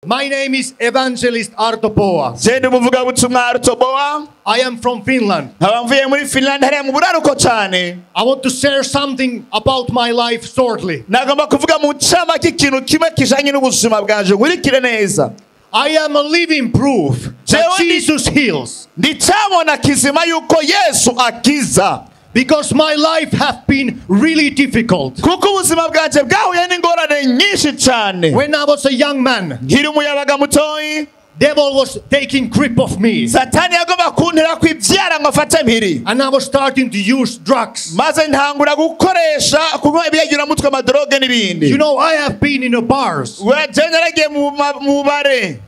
My name is Evangelist Arto Boa. Je ndi umuvugabutumwa Arto Boa. I am from Finland. Nkaba mvuye muri Finland hariya mu buraruko cyane. I want to share something about my life shortly. Nagomba kuvuga mu ncamake ikintu kimwe kijanye n'ubuzima bwanje, nkurikire neza. I am a living proof that Jesus heals. Ndi cyabona kizima yuko Yesu akiza. Because my life have been really difficult. Kuko ubuzima bwanje bwahuye n'ingorane nyinshi cyane. When I was a young man, nkiri umuyabaga mutoyi, devil was taking grip of me. Satani yagomba kuntera kwibyara ngo afate mpiri. And I was starting to use drugs. Maze ntangura gukoresha kunywa ibiyagiramutwe, amadroge n'ibindi. You know, I have been in the bars. Je naragiye mu bare.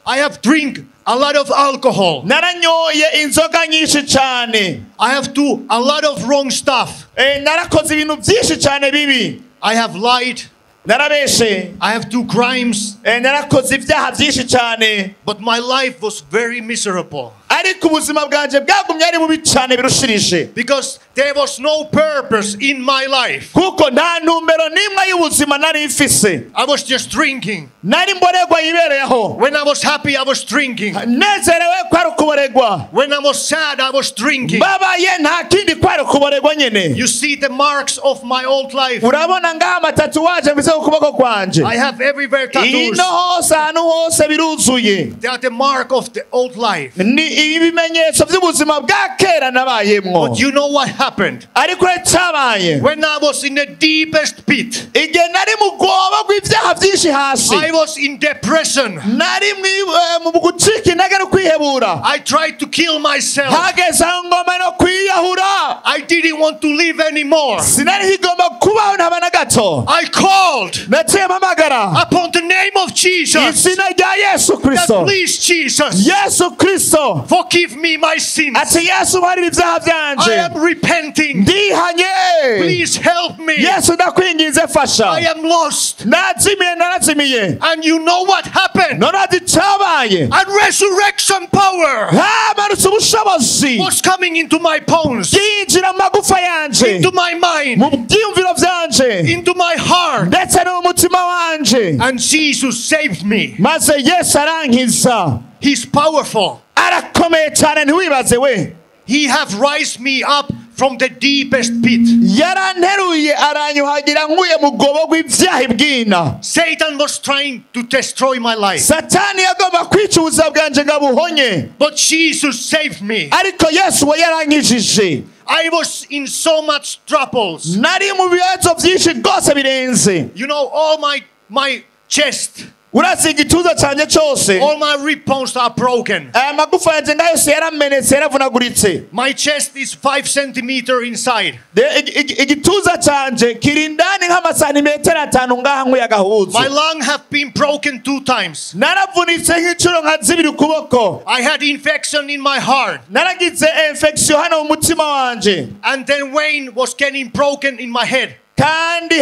I have drink a lot of alcohol. Naranyoye inzoga nyinshi cyane. I have do a lot of wrong stuff. Narakoze ibintu byinshi cyane bibi. I have lied. Narabeshe. I have do crimes. Narakoze ibyaha byinshi cyane. But my life was very miserable. Ariko ubuzima bwanje bwagumye ari bubi cyane birushirije. Because there was no purpose in my life. Kuko nta ntumbero n'imwe y'ubuzima nari mfise. I was just drinking. Nari mboregwa yibereyeho. When I was happy, I was drinking. Nezerewe kwari ukuboregwa. When I was sad, I was drinking. Mbabaye nta kindi kwari ukuboregwa nyene. You see the marks of my old life. Urabona ngaha amatatuwaje mfise ku kuboko kwanje. I have everywhere tattoos. Ino hose ahantu hose biruzuye. They are the mark of the old life. Ni ibimenyetso by'ubuzima bwa kera nabayemwo. But you know what happened? Ariko cyabaye. When I was in the deepest pit, igihe nari mu rwobo rw'ibyaha byinshi hasi, I was in depression. Nari mu gucika intege no kwihebura. I tried to kill myself. Hageze aho ngomba no kwiyahura. I didn't want to live anymore. Sinari nkigomba kubaho ntaba na gato. I called Naciye mpamagara upon the name of Jesus. Izina rya Yesu Kristo. Please, Jesus. Yesu Kristo. Forgive me my sins. Ati Yesu mparire ibyaha byanje. I am repenting. Ndihanye. Please help me. Yesu ndakwinginze fasha. I am lost. Nazimiye, narazimiye. And you know what happened? None azi icyabaye. And resurrection power Hamanutse ubushobozi was coming into my bones, bwinjira mu magufa yanje, into my mind, mu byiyumviro byanje, into my heart, ndetse no mu mutima wanje. And Jesus saved me. Maze Yesu arankiza. He's powerful. Arakomeye cyane ntiwibaze we. He have raised me up from the deepest pit. Yaranteruye aranyuhagira nkuye mu rwobo rw'ibyaha ibwina. Satan was trying to destroy my life. Satani yagomba kwica ubuzima bwanje ngo abuhonye. But Jesus saved me. Ariko Yesu we yarankijije. I was in so much troubles. Nari mu bibazo byinshi rwose birenze. You know, all my chest, Urazi igituza cyanjye cyose, all my rib bones are broken. Amagufa yanjye nga yose yaramenetse, yaravunaguritse. My chest is 5 centimeters inside. Igituza cyanjye kiri indani nk'amasantimetero 5 ngaha nkuye agahuzu. My lung have been broken 2 times. Naravunitse nk'inshuro nka 2 ukuboko. I had infection in my heart. Naragize infection hano mu mutima wanje. And then vein was getting broken in my head. Kandi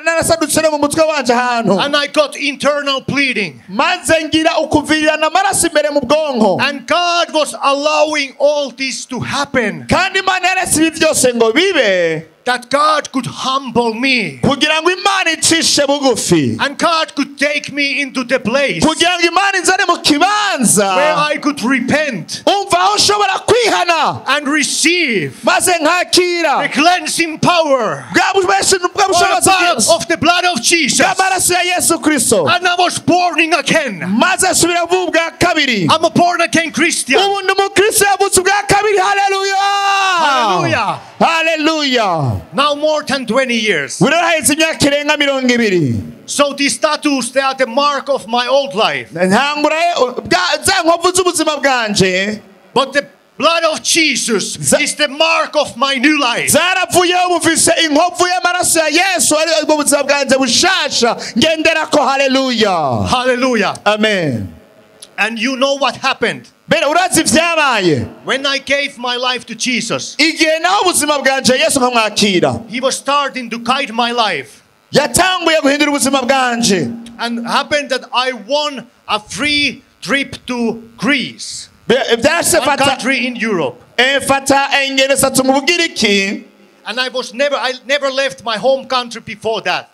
narasadutse no mu mutwe wanje ahantu. And I got internal bleeding. Maze ngira ukuvirirana amaraso imbere mu bwonko. And God was allowing all this to happen. Kandi Imana yaretse ibi byose ngo bibe. That God could humble me. Kugira ngo Imana icishe bugufi. And God could take me into the place Kugira ngo Imana inzane mu kibanza where I could repent umva aho nshobora kwihana and receive maze nkakira the cleansing power bwa bushobozi of the blood of Jesus. bw'amaraso ya Yesu Kristo. And I was born again. Maze nsubira vuba ubwa kabiri. I'm a born again Christian. Ubu ndi umukristo yavutse ubwa kabiri. Haleluya. Haleluya. Haleluya. Now more than 20 years. Uraheze imyaka irenga 20. So these tattoos, they are the mark of my old life. Ntangura za nkovu z'ubuzima bwanje. But the blood of Jesus is the mark of my new life. Zaravuyeho bufise inkovu y'amaraso ya Yesu ari ubwo buzima bwanje bushasha ngenderako. Haleluya. Hallelujah. Amen. And you know what happened? Bera urazi vyabaye. When I gave my life to Jesus, igihe naho ubuzima bwanje Yesu nkamwakira, he was starting to guide my life. Yatanguye guhindura ubuzima bwanje. And happened that I won a free trip to Greece, Byase one country in Europe. Fata ingendo zitatu mu Bugiriki. And I never left my home country before that.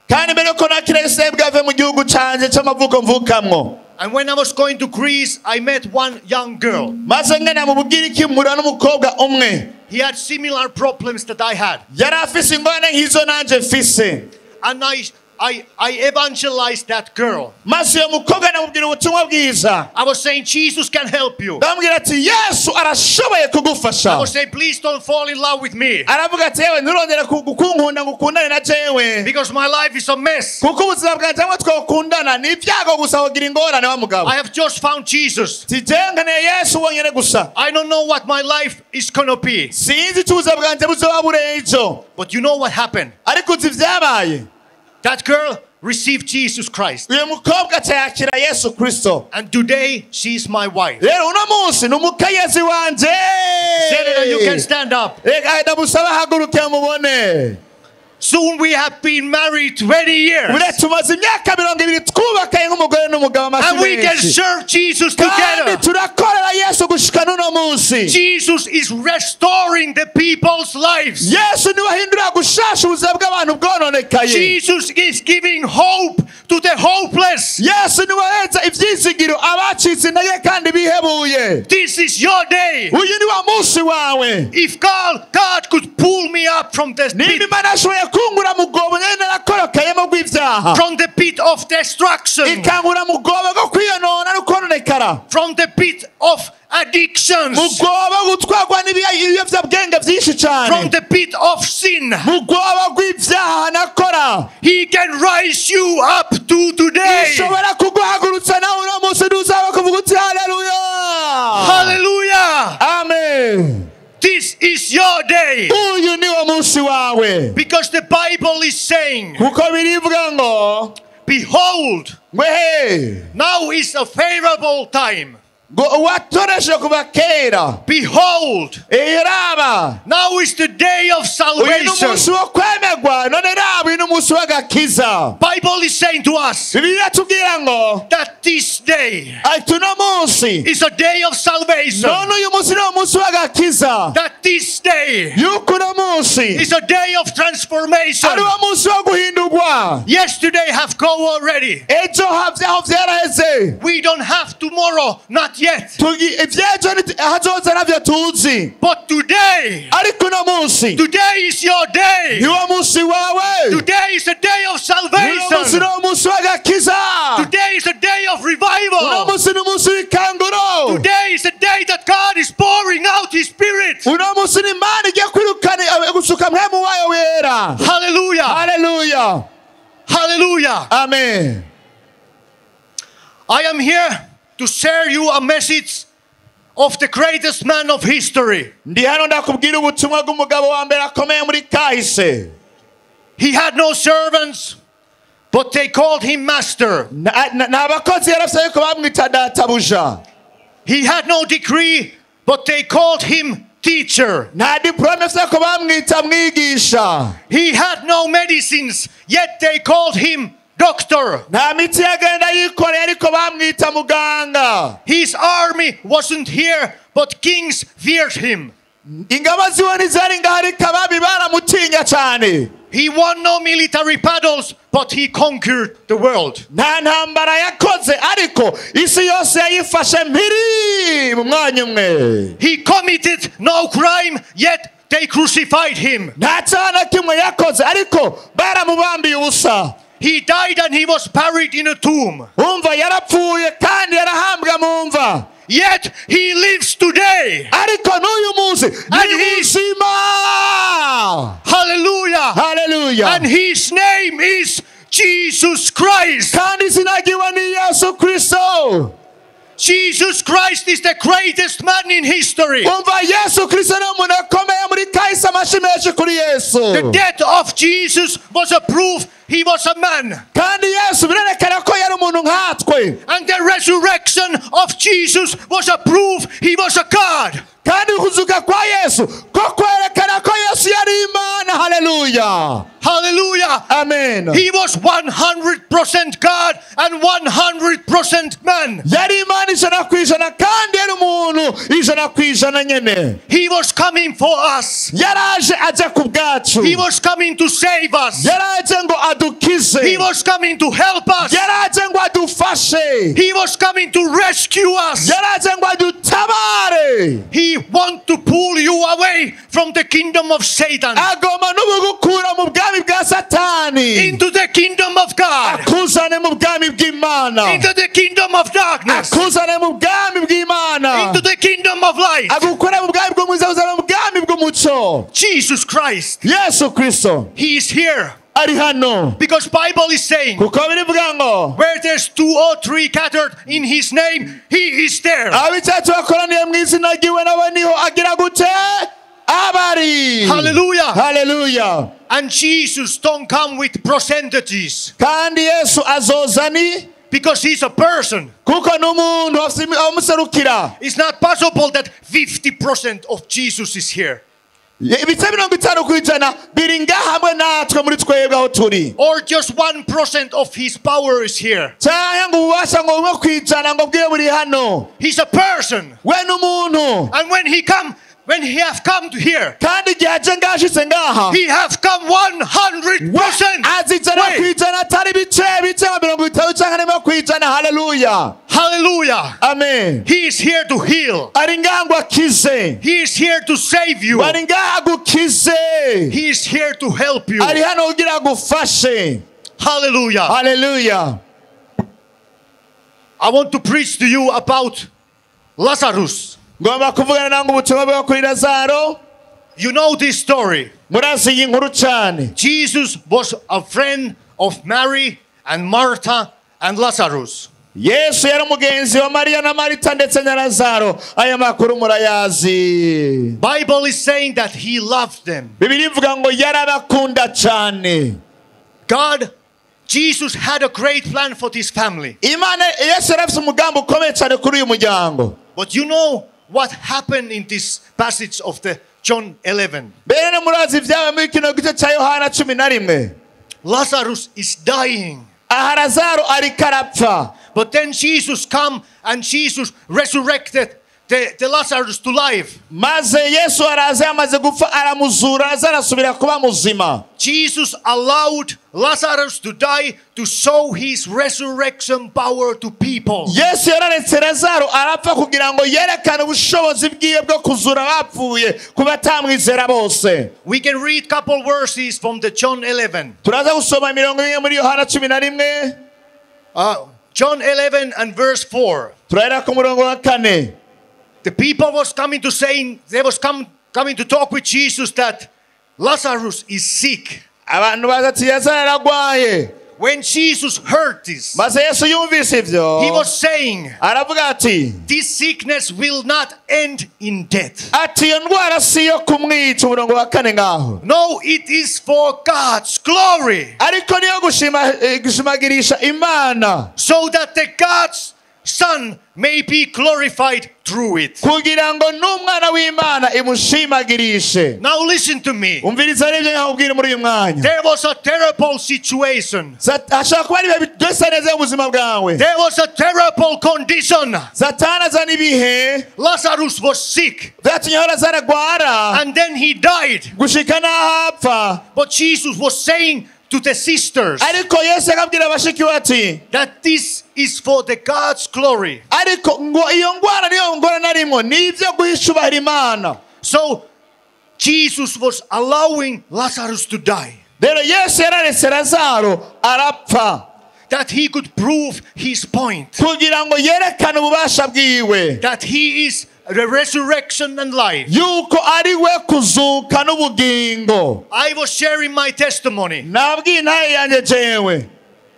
And when I was going to Greece, I met one young girl. He had similar problems that I had. And I evangelized that girl. I was saying, Jesus can help you. I was saying, please don't fall in love with me, because my life is a mess. I have just found Jesus. I don't know what my life is gonna be. But you know what happened? That girl received Jesus Christ. And today, she's my wife. Senator, you can stand up. Soon we have been married 20 years. And we can serve Jesus together. Jesus is restoring the people's lives. Jesus is giving hope to the hopeless. This is your day. If God could pull me up from the pit, from the pit of destruction, from the pit of addictions, from the pit of sin, He can rise you up to today. Hallelujah. Amen. This is your day. Because the Bible is saying, behold, now is a favorable time. Behold, now is the day of salvation. Bible is saying to us that this day is a day of salvation. That this day is a day of transformation. Yesterday have gone already. We don't have tomorrow, not yet. But today, today is your day. Today is the day of salvation. Today is the day of revival. Today is the day that God is pouring out His Spirit. Hallelujah. Hallelujah. Hallelujah. Amen. I am here to share you a message of the greatest man of history. He had no servants, but they called him master. He had no degree, but they called him teacher. He had no medicines, yet they called him doctor. His army wasn't here, but kings feared him. He won no military battles, but he conquered the world. He committed no crime, yet they crucified him. He died and he was buried in a tomb. Yet he lives today. And hallelujah. Hallelujah. And his name is Jesus Christ. Jesus Christ is the greatest man in history. The death of Jesus was a proof he was a man. And the resurrection of Jesus was a proof he was a God. Haleluya. Hallelujah. Amen. He was 100% God and 100% man. Yari Imana 100% kandi yari umuntu 100% nyene. He was coming for us. Yaraje aje ku bwacu. He was coming to save us. Yaraje ngo adukize. He was coming to help us. Yaraje ngo adufashe. He was coming to rescue us. Yaraje ngo adutabare. He want to pull you away from the kingdom of Satan. Agomba n'ubugukura mu bwami bwa Satani. Into the kingdom of God. Akuzane mu bwami bw'Imana. Into the kingdom of darkness. Akuzane mu bwami bw'Imana. Into the kingdom of light. Agukure mu bwami bw'umwiza uzane mu bwami bw'umuco. Jesus Christ. Yesu Kristo. He is here. Ari hano. Because Bible is saying, kuko birivuga ngo, where there's 2 or 3 gathered in his name, he is there. Abitatu bakoraniye mu izina ryiwe nabo niho agira gute? Abari. Hallelujah. Hallelujah. And Jesus don't come with percentages. Kandi Yesu azozani because he's a person. Kuko n'umuntu amuserukira. It's not possible that 50% of Jesus is here. Ibice 50% biri ngaha hamwe natwe muri twebwe aho turi. Or just 1% of his power is here. Cyangwa ngo ububasha ngo 1% ngo bwiwe buri hano. He's a person. We n'umuntu. And when he come, when he have come to here, kandi igihe aje ngashitse ngaha, he have come 100%. Azi 100% atari bice bice 50 cyangwa 100. Hallelujah. Hallelujah. Amen. He is here to heal. Ari ngaha ngo akize. He is here to save you. Ari ngaha agukize. He is here to help you. Ari hano kugira agufashe. Hallelujah. Hallelujah. I want to preach to you about Lazarus. Ngomba kuvugana nangu ubutumwa bwa kuri Lazaro. You know this story. Murazi iyi nkuru cyane. Jesus was a friend of Mary and Martha and Lazarus. Yesu yari umugenzi wa Maria na Marita ndetse na Lazaro. Aya makuru murayazi. Bible is saying that he loved them. Bibiliya ivuga ngo yarabakunda cyane. God, Jesus had a great plan for this family. Imana Yesu yarafise umugambi ukomeye cyane kuri uyu muryango. But you know what happened in this passage of the John 11? Bene murazi ibyabaye muri kino gice cya Yohana 11. Lazarus is dying. Aha Lazaro ariko arapfa. But then Jesus come and Jesus resurrected the Lazarus to life. Maze Yesu araza yamaze gupfa aramuzura, Lazaro asubira kuba muzima. Jesus allowed Lazarus to die to show his resurrection power to people. Yesu yararetse Lazaro arapfa kugira ngo yerekane ubushobozi bwiwe bwo kuzura abapfuye ku batamwizera bose. We can read couple verses from the John 11. Turaza gusoma imirongo imwe muri Yohana 11. John 11 and verse 4. Turahera ku murongo wa 4. The people was coming to saying, they was coming to talk with Jesus that Lazarus is sick. Abantu baza ati Lazaro aragwaye. When Jesus heard this, Maze Yesu yumvise ivyo, he was saying, aravuga ati, this sickness will not end in death. Ati iyo ndwara si iyo kumwica. Umurongo wa 4 ngaho. No, it is for God's glory. Ariko niyo gushimagirisha Imana. So that the God's Son may be glorified through it. Kugira ngo n'umwana w'Imana imushimagirishe. Now listen to me. Umviriza rero ibyo nkakubwira muri uyu mwanya. There was a terrible situation. Hashobora kuba ari ibihe bidasa neza mu buzima bwawe. There was a terrible condition. Satani azana ibihe. Lazarus was sick. Byatumye aho Lazaro agwara. And then he died. Gushika n'aho apfa. But Jesus was saying to the sisters Ariko Yesu akabwira bashiki be ati, that this is for the God's glory. Ariko ngo iyo ngwara niyo ngwara narimo ni ibyo guhishubahira Imana. So Jesus was allowing Lazarus to die. Rero Yesu yararetse Lazaro arapfa. That he could prove his point. Kugira ngo yerekane ububasha bwiwe. That he is the resurrection and life. Yuko ari we kuzuka n'ubugingo. I was sharing my testimony. Nabwiye intahe yanjye jewe.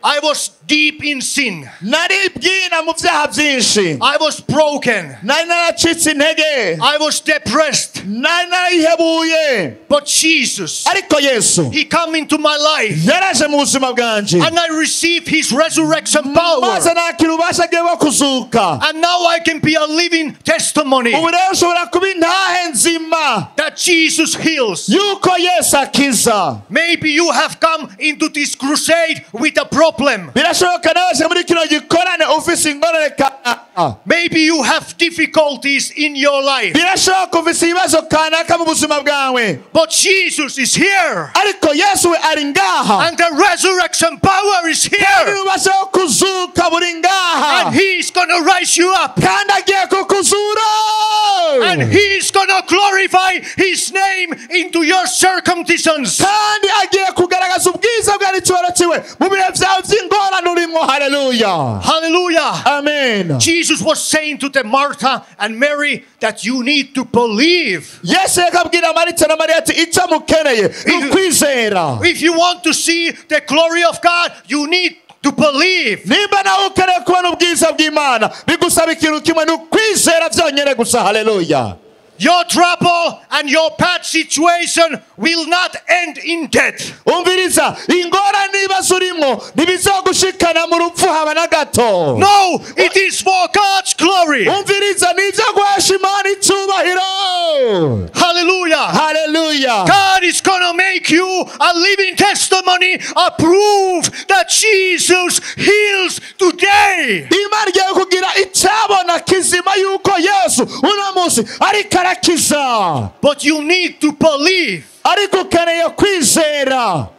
I was deep in sin. Nari bwina mu byaha byinshi. I was broken. Nari naracitse intege. I was depressed. Nari narayihebuye. But Jesus, ariko Yesu, he come into my life. Yaraje mu buzima bwanje. And I received his resurrection power. Maze nakira ububasha bwe bwo kuzuka. And now I can be a living testimony. Ubu rero nshobora kuba intahe nzima. That Jesus heals. Yuko Yesu akiza. Maybe you have come into this crusade with a problem. Birashoboka nawe waje muri kino gikorane ufise ingorane kanaka. Maybe you have difficulties in your life. Birashoboka ufise ibibazo kanaka mu buzima bwawe. But Jesus is here. Ariko Yesu we ari ngaha. And the resurrection power is here. Kandi ububasha bwo kuzuka buri ngaha. And he is going to rise you up. Kandi agiye kukuzura. And he is going to glorify his name into your circumcisions. Kandi agiye kugaragaza ubwiza bwa n'icyubahiro cyiwe mu bihe byawe by'ingorane urimo. Hallelujah. Hallelujah. Amen. Jesus was saying to the Martha and Mary that you need to believe. Yesu yakabwira Marita na Mariya ati icyo mukeneye ni ukwizera. If you want to see the glory of God, you need to believe. Nimba nawe ukeneye kubona ubwiza bw'Imana, bigusaba ikintu kimwe, ni ukwizera byonyine gusa. Hallelujah. Your trouble and your bad situation will not end in death. Umviriza, ingorane n'ibibazo urimo ntibizogushikana mu rupfu haba na gato. No, it is for God's glory. Umviriza, ni ibyo guhesha Imana icyubahiro. Hallelujah. Hallelujah. God is going to make you a living testimony, a proof that Jesus heals today. Imana igiye kugira icyabona kizima yuko Yesu uno munsi ariko arakiza. But you need to believe. Ariko ukeneye kwizera.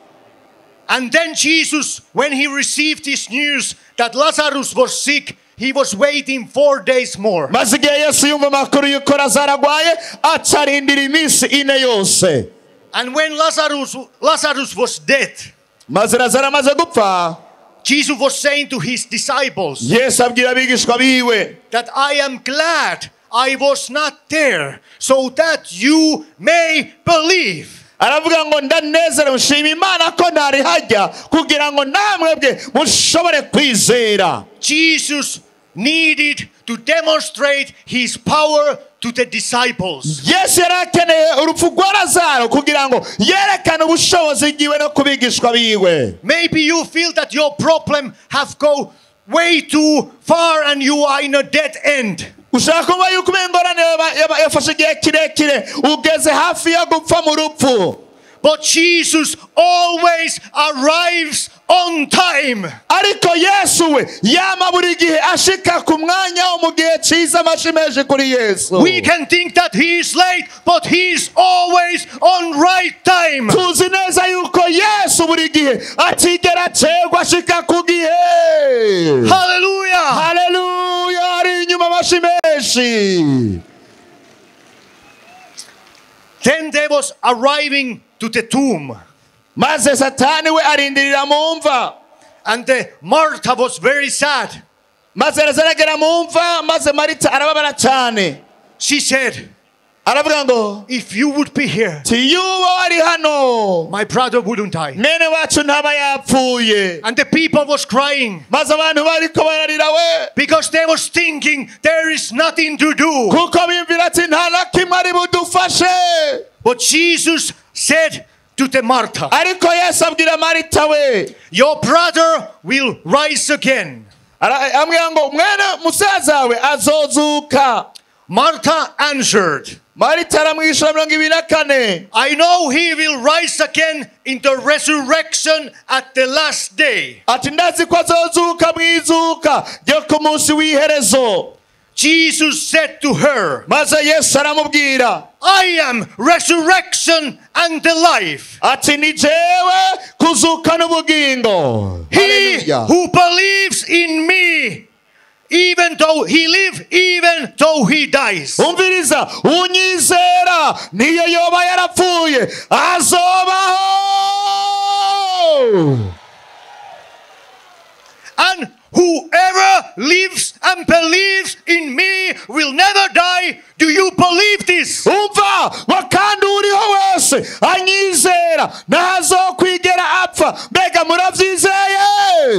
And then Jesus, when he received this news that Lazarus was sick, he was waiting 4 days more. Maze igihe Yesu yumva amakuru yuko Lazaro arwaye, aca arindira iminsi ine yose. And when Lazarus was dead, maze Lazaro amaze gupfa, Jesus was saying to his disciples, Yesu abwira abigishwa biwe, that I am glad I was not there, so that you may believe. Aravuga ngo ndanezerewe nshima Imana ko ntari hajya kugira ngo namwe bwe mushobore kwizera. Jesus needed to demonstrate his power to the disciples. Yesu yari akeneye urupfu rwa Lazaro kugira ngo yerekane ubushobozi bwiwe no kubigishwa biwe. Maybe you feel that your problem have go way too far and you are in a dead end. Ushaka kumva yuko ingorane yafashe igihe kirekire ugeze hafi yo gupfa mu rupfu. But Jesus always arrives on time. Ariko Yesu we yama buri gihe ashika ku mwanya wo mu gihe cyiza amashi menshi kuri Yesu. We can think that he is late, but he is always on right time. Tuzi neza yuko Yesu buri gihe atigera acerwa ashika ku gihe. Hallelujah. Hallelujah. Ari inyuma amashi menshi. Then there was arriving to the tomb. Maze Satani we arindirira mu mva. And the Martha was very sad. Maze aragera mu mva, maze Marita arababara cyane. She said, aravuga ngo, if you would be here, tiyuba wari hano, my brother wouldn't die. Mwene wacu ntaba yapfuye. And the people was crying. Maze abantu bariko bararira we. Because they was thinking there is nothing to do. Kuko biyumvira ati nta na kimwe ari budufashe. But Jesus said to the Martha, ariko Yesu abwira Marita we, your brother will rise again. Amubwira ngo mwene musaza we azozuka. Martha answered, Marita aramwishyura 24. I know he will rise again in the resurrection at the last day. Ati ndazi ko azozuka mwizuka ryo ku munsi w'iherezo. Jesus said to her, maze Yesu aramubwira, I am resurrection and the life. Ati ni jewe kuzuka n'ubugingo. He who believes in me, even though he live, even though he dies. Umviriza, unyizera niyo yoba yarapfuye azobaho. And whoever lives and believes in me will never die. Do you believe this? Umva, kandi uriho wese anyizera ntazokwigera apfa. Mbega muravyizeye?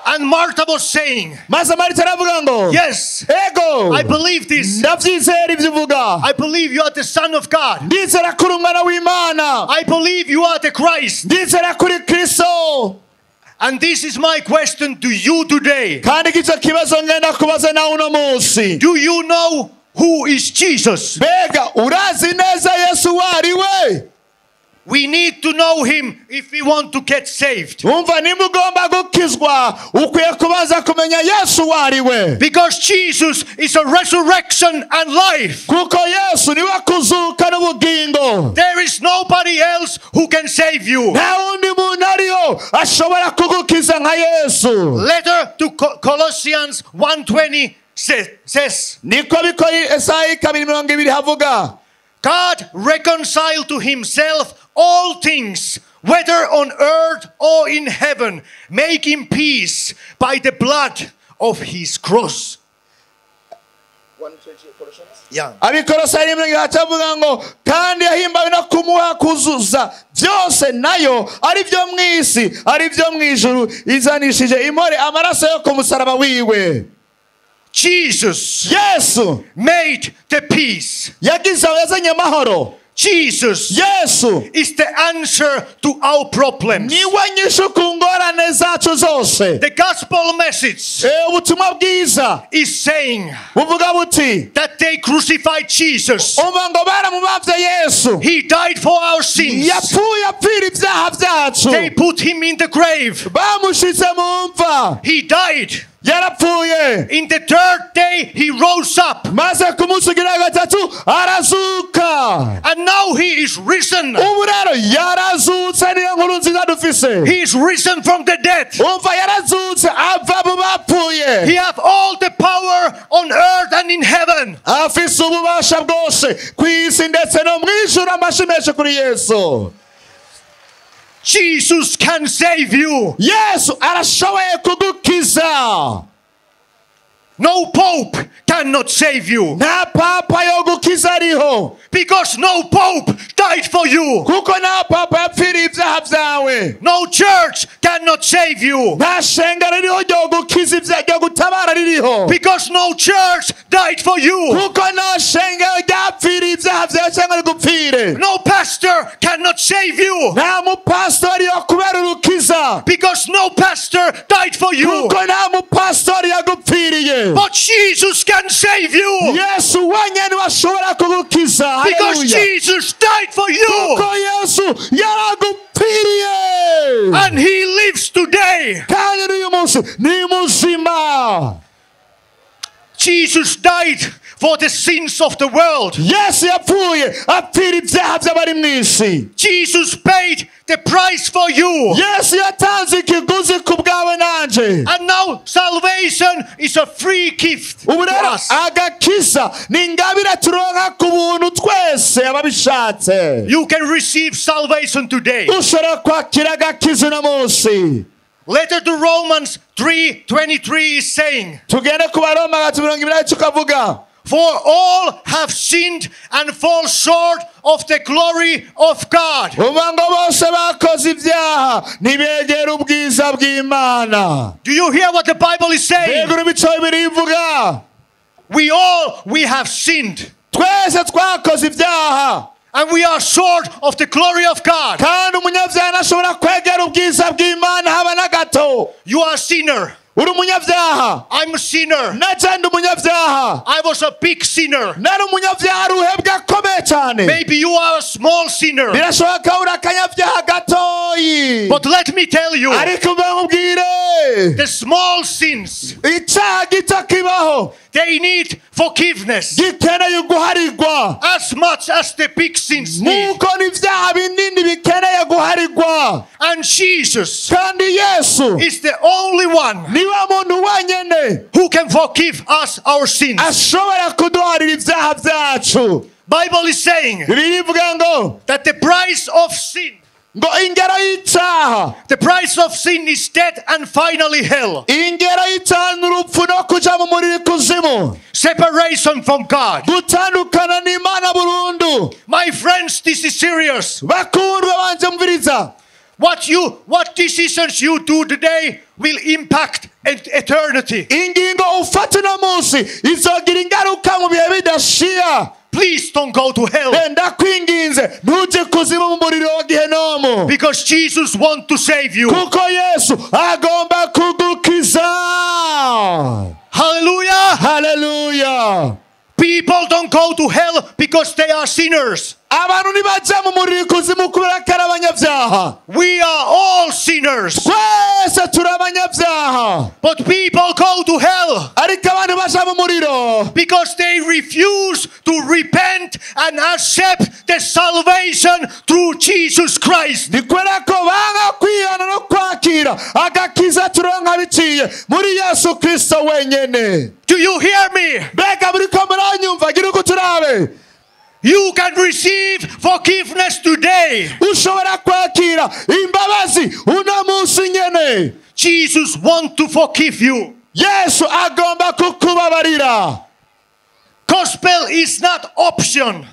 And Martha was saying, maze Marita aravuga ngo, yes, ego, I believe this. Ndavyizera ivyo uvuga. I believe you are the Son of God. Ndizera ko uri umwana w'Imana. I believe you are the Christ. Ndizera ko uri Kristo. And this is my question to you today. Kandi icyo kibazo ngenda kubaza nawe uno munsi. Do you know who is Jesus? Mbega urazi neza Yesu uwo ari we? We need to know him if we want to get saved. Umva, nimba ugomba gukizwa ukwiye kubanza kumenya Yesu uwo ari we. Because Jesus is a resurrection and life. Kuko Yesu niwe kuzuka n'ubugingo. There is nobody else who can save you. Nta wundi muntu ariho ashobora kugukiza nka Yesu. Letter to Colossians 1:20 says, niko bikora Esaya 2:20 havuga, God reconciled to himself all things, whether on earth or in heaven, making peace by the blood of his cross. Yeah. Abikolosayi 1:20 ngo, kandi yahimbawe no kumuha kuzuza byose nayo ari byo mu isi ari byo mu ijuru, izanishije imore amaraso yo ku musaraba wiwe. Jesus Yesu made the peace. Yagize yazanye amahoro. Jesus Yesu is the answer to our problems. niwe nyishu ku ngorane zacu zose. The gospel message Ubutumwa bwiza is saying buvuga buti that they crucified Jesus. Umva ngo baramubavye Yesu. He died for our sins. Yapfuye apfira ibyaha byacu. They put him in the grave. Bamushize mu mva. He died. Yarapfuye. In the third day he rose up. Maze ku munsi ugira gatatu arazuka. And now he is risen. Ubu rero yarazutse, niyo nkuru nziza dufise. He is risen from the dead. Umva, yarazutse ava mu bapfuye. He have all the power on earth and in heaven. Afise ububasha bwose ku isi ndetse no mu ijuru. Amashyi menshi kuri Yesu. Jesus can save you. Yesu arashoboye kugukiza. No pope cannot save you. Nta papa yogukiza ariho. Because no pope died for you. Kuko nta papa yapfiriye ibyaha byawe. No church cannot save you. Nta shengero ririho ryogukiza ibyaha, ryogutabara ririho. Because no church died for you. Kuko nta shengero ryapfiriye ibyaha byawe cyangwa rigupfire. No pastor cannot save you. Nta mupastori yokubera urukiza. Because no pastor died for you. Kuko nta mupastori yagupfiriye. But Jesus can save you. Yesu wenyine ashobora kugukiza. Because Jesus died for you. Kuko Yesu yaragupfiriye. And he lives today. Kandi n'uyu munsi ni muzima. Jesus died for the sins of the world. Yesu yapfuye apfira ibyaha by'abari mu isi. Jesus paid the price for you. Yesu yatanze ikiguzi ku bwawe nanje. And now salvation is a free gift Ubu to rero us. agakiza ni ingabire turonka ku buntu twese ababishatse. You can receive salvation today. Ushobora kwakira agakiza uno munsi. Letter to Romans 3:23 is saying, Tugende ku Baroma 3:23 tukavuga, for all have sinned and fall short of the glory of God. Umva ngo bose bakoze ibyaha ntibegera ubwiza bw'Imana. Do you hear what the Bible is saying? Mbega urabico Bibiliya ivuga? We have sinned. Twese twakoze ibyaha. And we are short of the glory of God. Kandi umunyabyaha ntashobora kwegera ubwiza bw'Imana haba na gato. You are a sinner. Uri umunyabyaha. I'm a sinner. Naje ndi umunyabyaha. I was a big sinner. Nari umunyabyaha ruhebwa akomeye cyane. Maybe you are a small sinner. Birashoboka uri akanyabyaha gatoyi. But let me tell you, Ariko mbakubwire, the small sins, icyaha gito kibaho, they need forgiveness gikeneye guharigwa as much as the big sins need. Nk'uko n'ibyaha binini bikeneye guharigwa. And Jesus Kandi Yesu is the only one niwe muntu wenyine who can forgive us our sins. ashobora kuduharira ibyaha byacu. Bible is saying Bibiliya ivuga ngo that the price of sin, ngo ingero y'icyaha, the price of sin is death and finally hell. Ingero y'icyaha ni urupfu no kuja mu muriro ikuzimu. Separation from God. Gutandukana n'Imana burundu. My friends, this is serious. Bakundwa banje mviriza. What decisions you do today will impact eternity. Ingingo ufata uno munsi izogira ingaruka mu bihe bidashira. Please don't go to hell. Ndakwinginze ntujye kuzimu mu muriro wa gehenomu. Because Jesus wants to save you. Kuko Yesu agomba kugukiza. Hallelujah. Hallelujah. People don't go to hell because they are sinners. Abantu ntibajya mu muriro ikuzimu kubera ko ari abanyabyaha. We are all sinners. Twese turi abanyabyaha. But people go to hell. Ariko abantu baja mu muriro because they refuse to repent and accept the salvation through Jesus Christ. Ni kubera ko banga kwihana no kwakira agakiza turonka biciye muri Yesu Kristo wenyene. Do you hear me? Mbega muriko muranyumva? Gira uko turabe. You can receive forgiveness today. Ushobora kwakira imbabazi uno munsi nyene. Jesus wants to forgive you. Yesu agomba kukubabarira. Gospel is not option.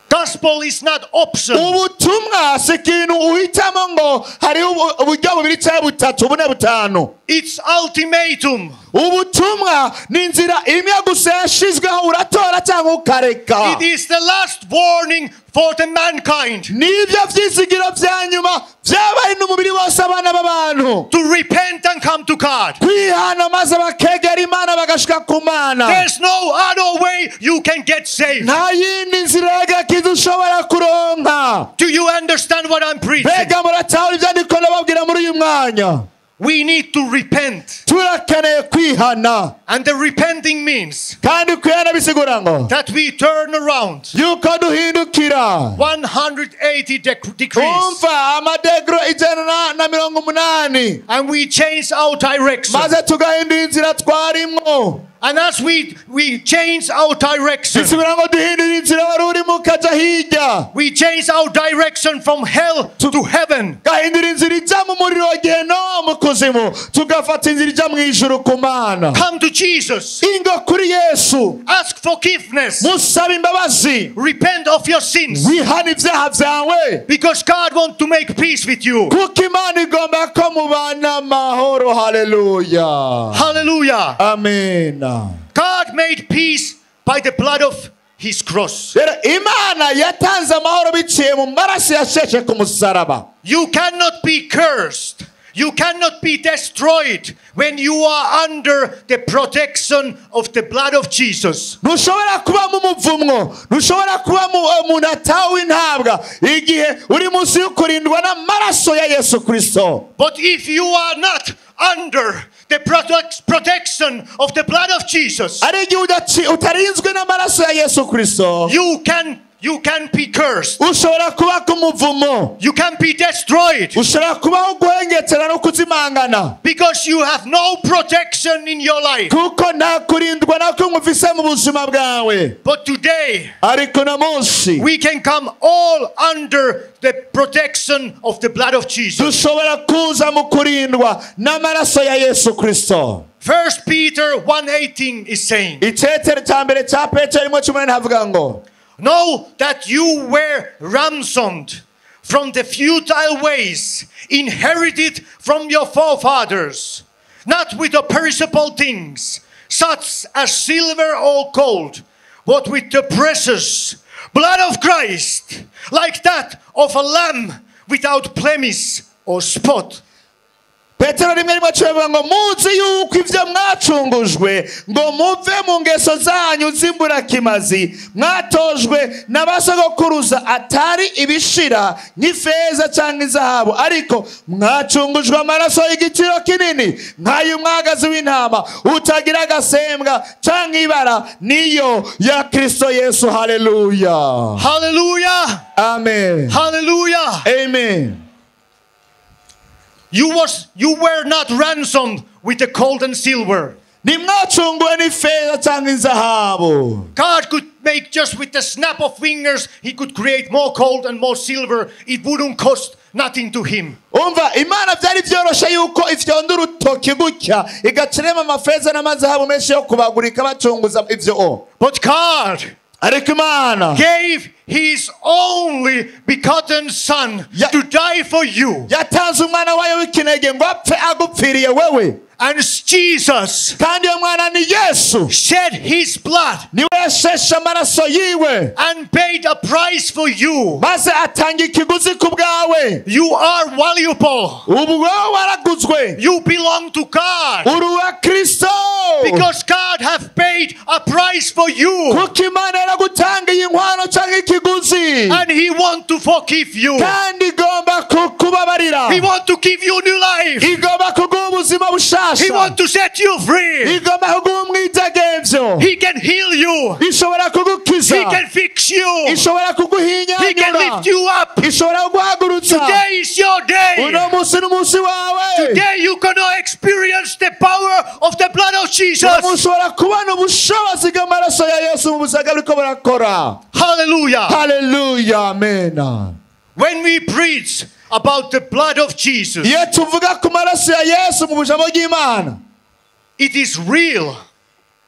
Gospel is not option. Ubutumwa si ikintu uhitamo ngo hari uburyo bubiri cyangwa butatu bune butanu. It's ultimatum. Ubutumwa ni inzira imwe gusa yashizweho, uratora cyangwa ukareka. It is the last warning for the mankind. Nibyo vyizigiro vya nyuma vyabaye n'umubiri wose abana b'abantu. To repent and come to God. Kwihana maze bakegera Imana bagashika ku Mana. There's no other way you can get saved. Nta yindi nzira y'agakiza ushobora kuronka. Do you understand what I'm preaching? Mbega muratahura ivyo ndiko ndababwira muri uyu mwanya? We need to repent. Turakeneye kwihana. And the repenting means kandi kwihana bisigura ngo that we turn around yuko duhindukira 180 degrees. Umva amadegro 180. And we change our direction. Maze tugahindura inzira twarimwo. And as we change our direction, bisigura ngo duhindura inzira wari urimo ukaja hirya. We change our direction from hell to heaven. Gahindura inzira ijya mu muriro wa gehenomu kuzimu, tugafata inzira ijya mu ijuru ku Mana. Come to Jesus. Ingo kuri Yesu. Ask forgiveness. Musabe imbabazi. Repent of your sins. Wihane ibyaha byawe. Because God wants to make peace with you. Kuko Imana igomba ko mubana amahoro. Hallelujah. Hallelujah. Amen. God made peace by the blood of his cross. Rero Imana yatanze amahoro biciye mu maraso yasheshe ku musaraba. You cannot be cursed. You cannot be destroyed when you are under the protection of the blood of Jesus. Ntushobora kuba mu muvumwo, ntushobora kuba umuntu atawe intabwa igihe uri munsi y'ukurindwa n'amaraso ya Yesu Kristo. But if you are not under the protection of the blood of Jesus, ari igihe utarinzwe n'amaraso ya Yesu Kristo, you can be cursed. Ushobora kuba ku muvumo. You can be destroyed. Ushobora kubaho guhengetera no kuzimangana. Because you have no protection in your life. Kuko nta kurindwa na kumwe ufise mu buzima bwawe. But today, ariko uno munsi, we can come all under the protection of the blood of Jesus. Dushobora kuza mu kurindwa n'amaraso ya Yesu Kristo. 1 Peter 1:18 is saying, Icetero cya mbere cya Petero 1:18 havuga ngo, Know that you were ransomed from the futile ways inherited from your forefathers, not with the perishable things such as silver or gold, but with the precious blood of Christ, like that of a lamb without blemish or spot. Petero 1:1 ngo muzi yuko ivyo mwacungujwe ngo muve mu ngeso zanyu z'imburakimazi mwatojwe n'abasogokuruza atari ibishira nk'ifeza cyangwa izahabu, ariko mwacungujwe amaraso y'igiciro kinini nk'ay'umwagazi w'intama utagira agasembwa cyangwa ibara, niyo ya Kristo Yesu. Haleluya. Haleluya. Amen. Haleluya. Amen. You were not ransomed with the gold and silver. Nimwacunguwe n'ifeza cyangwa izahabu. God could make just with the snap of fingers, he could create more gold and more silver. It wouldn't cost nothing to him. Umva, Imana byari byoroshe yuko ifyonda urutoki gutya igacirema amafeza n'amazahabu menshi yo kubagurika bacunguza ivyo. But God Ariko Imana gave his only begotten son to die for you. Yatanze umwana wayo w'ikinege ngo apfe agupfiriye wewe. And Jesus kandi uyo mwana ni Yesu shed his blood niwe yasheshe amaraso yiwe and paid a price for you. Maze atanga ikiguzi ku bwawe. You are valuable. Ubu wowe waraguzwe. You belong to God. Uri uwa Kristo. Because God have paid a price for you. Kuko Imana yaragutangiye inkwano canke ikiguzi. And he want to forgive you. Kandi igomba kukubabarira. He want to give you new life. Igomba kuguha ubuzima bushasha. He want to set you free. Igomba kuguha umwidegemvyo. He can heal you. Ishobora kugukiza. He can fix you. Ishobora He can kuguhinyanyura. lift you up. Ishobora kuguhagurutsa. Today is your day. Uno munsi n'umunsi wawe. Today you gonna experience the power of the blood of Jesus. Ushobora kubona ubushobozi bw'amaraso ya Yesu mu buzima buriko burakora. Hallelujah. Hallelujah. Amen. When we preach about the blood of Jesus, iyo tuvuga ku maraso ya Yesu mu bujamo bw'Imana, it is real.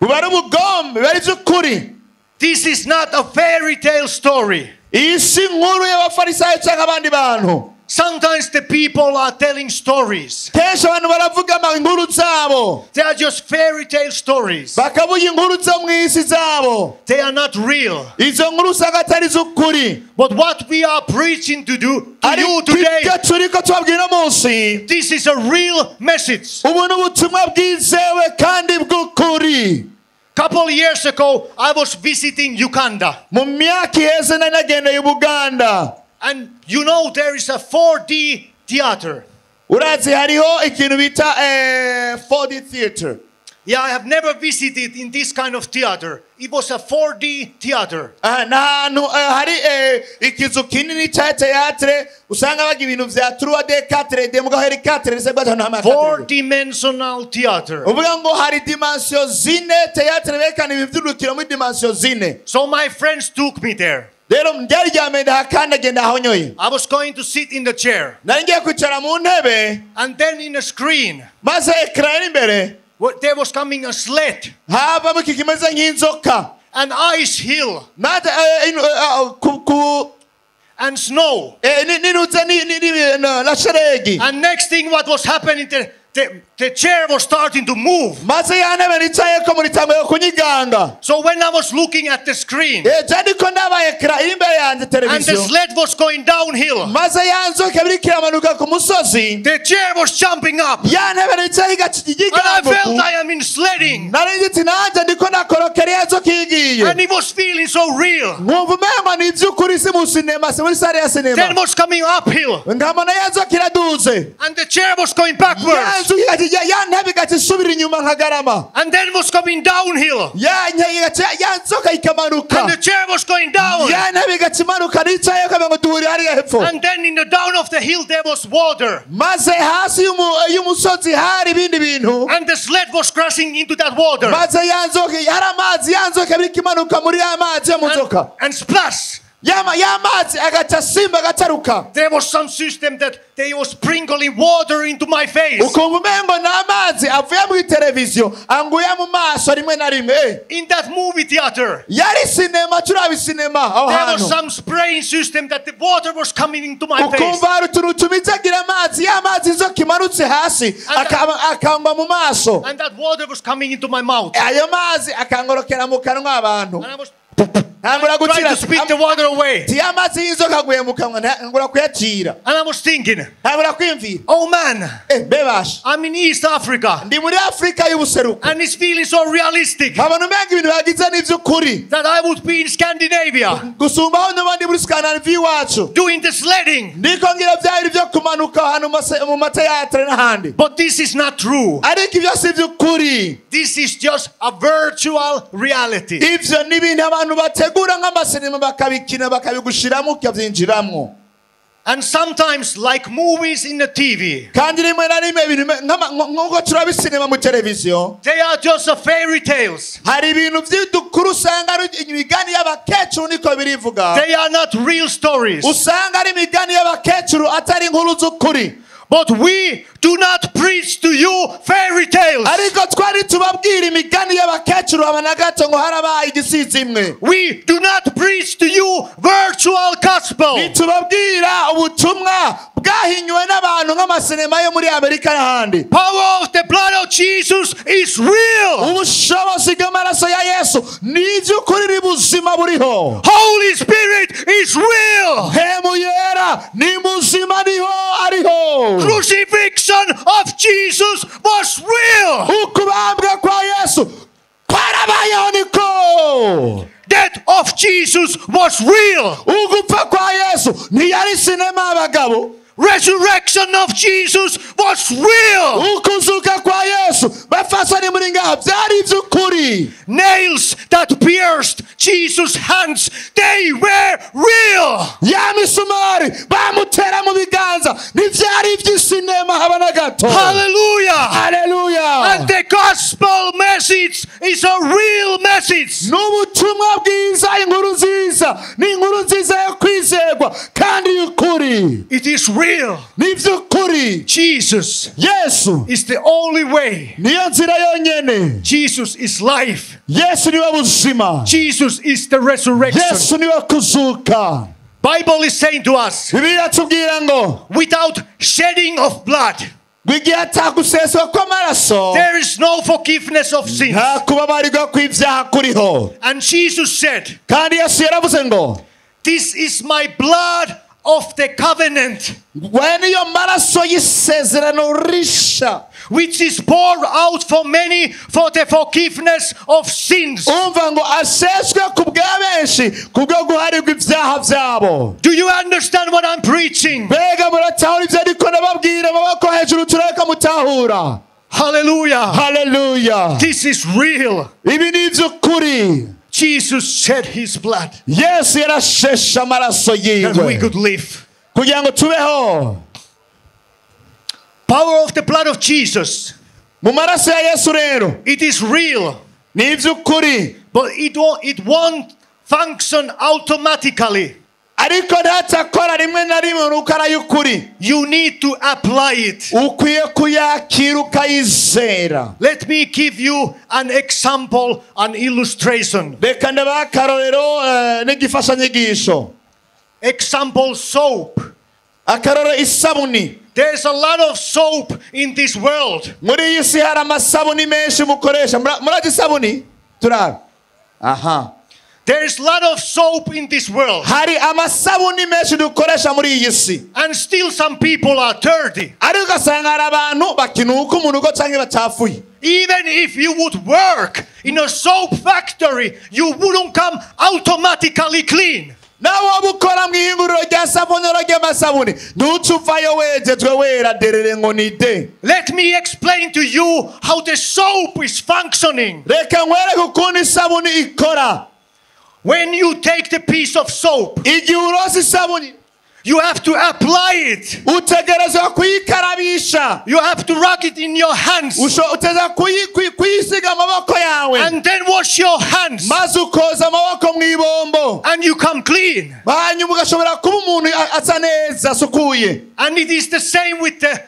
Buba ari ubugombe, biba ari iby'ukuri. This is not a fairy tale story. Iyi si inkuru y'abafarisayo cyangwa abandi bantu. Sometimes the people are telling stories. Kenshi abantu baravuga inkuru zabo. They are just fairy tale stories. Bakavuga inkuru zo mu isi zabo. They are not real. Izo nkuru usanga atari iz'ukuri. But what we are preaching to do to you today, ariko turiko tubabwira uno munsi, this is a real message. Ubu ni ubutumwa bwizewe kandi bw'ukuri. Couple years ago, I was visiting Uganda. Mu myaka iheze nari nagendeye Uganda. And you know there is a 4D theater. Urazi hariho ikintu bita 4D theater. Yeah, I have never visited in this kind of theater. It was a 4D theater. N'ahantu hari ikizu kinini cya theatre usanga baga ibintu vya 3D 4D mugabo hari 4D se bwa nta Four-dimensional theater. Uvuga ngo hari dimension zine theatre bekana ibivyurukiro muri dimension zine. So my friends took me there. Rero ryari ryamenda hakandagenda ahonyoye. I was going to sit in the chair. Nari ngiye kwicara mu ntebe. And then in a screen. Maze ekran iri imbere. There was coming a sled. Havamo iki kimeze nk'inzoka. An ice hill. Maze and snow. Na sheregi. And next thing what was happening, the chair was starting to move. Maze ya ntebe nicayeko muri tango yo kunyiganga. So when I was looking at the screen, je ndiko ndaba ekran iri imbere yanjye and the televiziyo. sled was going downhill. Maze ya nzoka biriko iramanuka ku musozi. The chair was jumping up. Ya ntebe nicaye igaca And I igigambo. felt I am in sledding. Nari nzi nanjye ndiko nakorokera ya nzoka igiye. And it was feeling so real. Nkumva umengo ni iby'ukuri si mu sinema, si muri sale ya sinema. Then was coming uphill. Nkabona ya nzoka iraduze. And the chair was going backwards. Ya ntebe igaca isubira inyuma nkagarama. And then was coming downhill. Ya nzoka ikamanuka. And the chair was going down. Ya ntebe igaca imanuka nicaye ukagira ngo duhurire hariya hepfo. And then in the down of the hill there was water. Maze hasi y'umusozi hari ibindi bintu. And the sled was crashing into that water. Maze ya nzoka hari amazi, ya nzoka biriko imanuka muri ya mazi yo mu nzoka. And splash. Ya mazi agaca simba agataruka. There was some system that they was sprinkling water into my face. Ukumva umengo ni amazi avuye muri televiziyo anguye mu maso rimwe na rimwe. In that movie theater. Yari sinema, turaba sinema aho There was hantu. some spraying system that the water was coming into my face. Ukumva hari utuntu tumizagira amazi, ya mazi inzoka imanutse hasi akangwa mu maso. And that water was coming into my mouth. Ayo mazi akangorokera mu kanwa abantu. And I was Ntangura trying gukira to spit the water away. Ti amazi y'inzoka aguye mu kanwa, ntangura kuyacira. And I was thinking, Ntangura kwiyumvira. oh man, Bebasha. I'm in East Africa. Ndi muri Afrika y'ubuseruko. And it's feeling so realistic. Nkabona umenga ibintu bagize n'ivy'ukuri. That I would be in Scandinavia. Gusumba aho noba ndi muri Scandinavia iwacu. Doing the sledding. Ndiko ngira vya bintu vyo kumanuka ahantu mu mateatre n'ahandi. But this is not true. Ariko ivyo si ivy'ukuri. This is just a virtual reality. Ivyo ni ibintu abantu bategura nk'amasinema bakabikina bakabigushiramo ukabyinjiramo. And sometimes like movies in the TV. Kandi rimwe na rimwe ibintu nk'uko turaba isinema mu televiziyo. They are just a fairy tales. Hari ibintu by'udukuru usanga ari imigani y'abakecuru niko birivuga. They are not real stories. Usanga ari imigani y'abakecuru atari inkuru z'ukuri. But we do not preach to you fairy tales. Ariko twari tubabwira imigani y'abakecuru haba na gato ngo harabaye igisizimwe. We do not preach to you virtual gospel. Ntitubabwira ubutumwa bwahinywe n'abantu nk'amasinema yo muri Amerika n'ahandi. Power of the blood of Jesus is real. Ubushobozi bw'amaraso ya Yesu ni iby'ukuri ni buzima buriho. Holy Spirit is real. Mpemu yera ni muzima niho ariho. Crucifixion of Jesus was real. Ukubambwa kwa Yesu kwarabayeho niko. Death of Jesus was real. Ugupfa kwa Yesu ntiyari sinema abagabo. Resurrection of Jesus was real. Ukuzuka kwa Yesu bafasani muri ngaha byari iby'ukuri. Nails that pierced Jesus' hands, they were real. Ya misumari bamutera mu biganza ntibyari iby'isinema haba na gato. Hallelujah. Hallelujah. And the gospel message is a real message. N'ubutumwa bwiza, inkuru nziza, ni inkuru nziza yo kwizerwa kandi y'ukuri. It is real. Ni iby'ukuri. Jesus Yesu is the only way. niyo nzira yonyene. Jesus is life. Yesu niwe buzima. Jesus is the resurrection. Yesu niwe kuzuka. Bible is saying to us, Bibiliya iratubwira ngo without shedding of blood, igihe ataguseswa kw'amaraso there is no forgiveness of sins. nta kubabarirwa kw'ibyaha kuriho. And Jesus said, Kandi Yesu yaravuze ngo this is my blood of the covenant, we niyo maraso y'isezerano risha, which is poured out for many for the forgiveness of sins. Umva ngo aseswe ku bwa benshi kubwo guharirwa ibyaha byabo. Do you understand what I'm preaching? Mbega muratahura ibyo ariko ndababwira, amaboko hejuru tureka mutahura. Hallelujah. Hallelujah. This is real. Ibi ni iby'ukuri. Jesus shed his blood Yesu yarasheshe amaraso that we yiwe could live. kugira ngo tubeho. Power of the blood of Jesus. Mu maraso ya Yesu rero It is real, ni iby'ukuri, but it won't function automatically. Ariko ntatakora rimwe na rimwe nuko arayukuri. You need to apply it. Ukwiye kuyakira ukayizera. Let me give you an example, an illustration. Reka ndabahe akarorero n'igifashanyigisho. Example, soap. Akarorero isabuni. There's a lot of soap in this world. Muri iyi si hari amasabuni menshi mukoresha. Murazi isabuni? Turabe. Aha. There is a lot of soap in this world. Hari amasabuni menshi dukoresha muri iyi si. And still some people are dirty. Ariko ugasanga hari abantu bakinuka umunuko canke bacafuye. Even if you would work in a soap factory, you wouldn't come automatically clean. Nawe waba ukora mw'ihinguriro rya sabuni ry'amasabuni ntucuvayo wejejwe wera derere ngo ni de. Let me explain to you how the soap is functioning. Reka nkwereke ukuntu isabuni ikora. When you take the piece of soap, igihe uronse isabuni, you have to apply it. Utegerezwa kuyikarabisha. You have to rub it in your hands. Utegerezwa kuyisiga amaboko yawe. And then wash your hands. Maze ukoza amaboko mw'ibombo. And you come clean. Hanyuma ugashobora kuba umuntu asa neza asukuye. And it is the same with the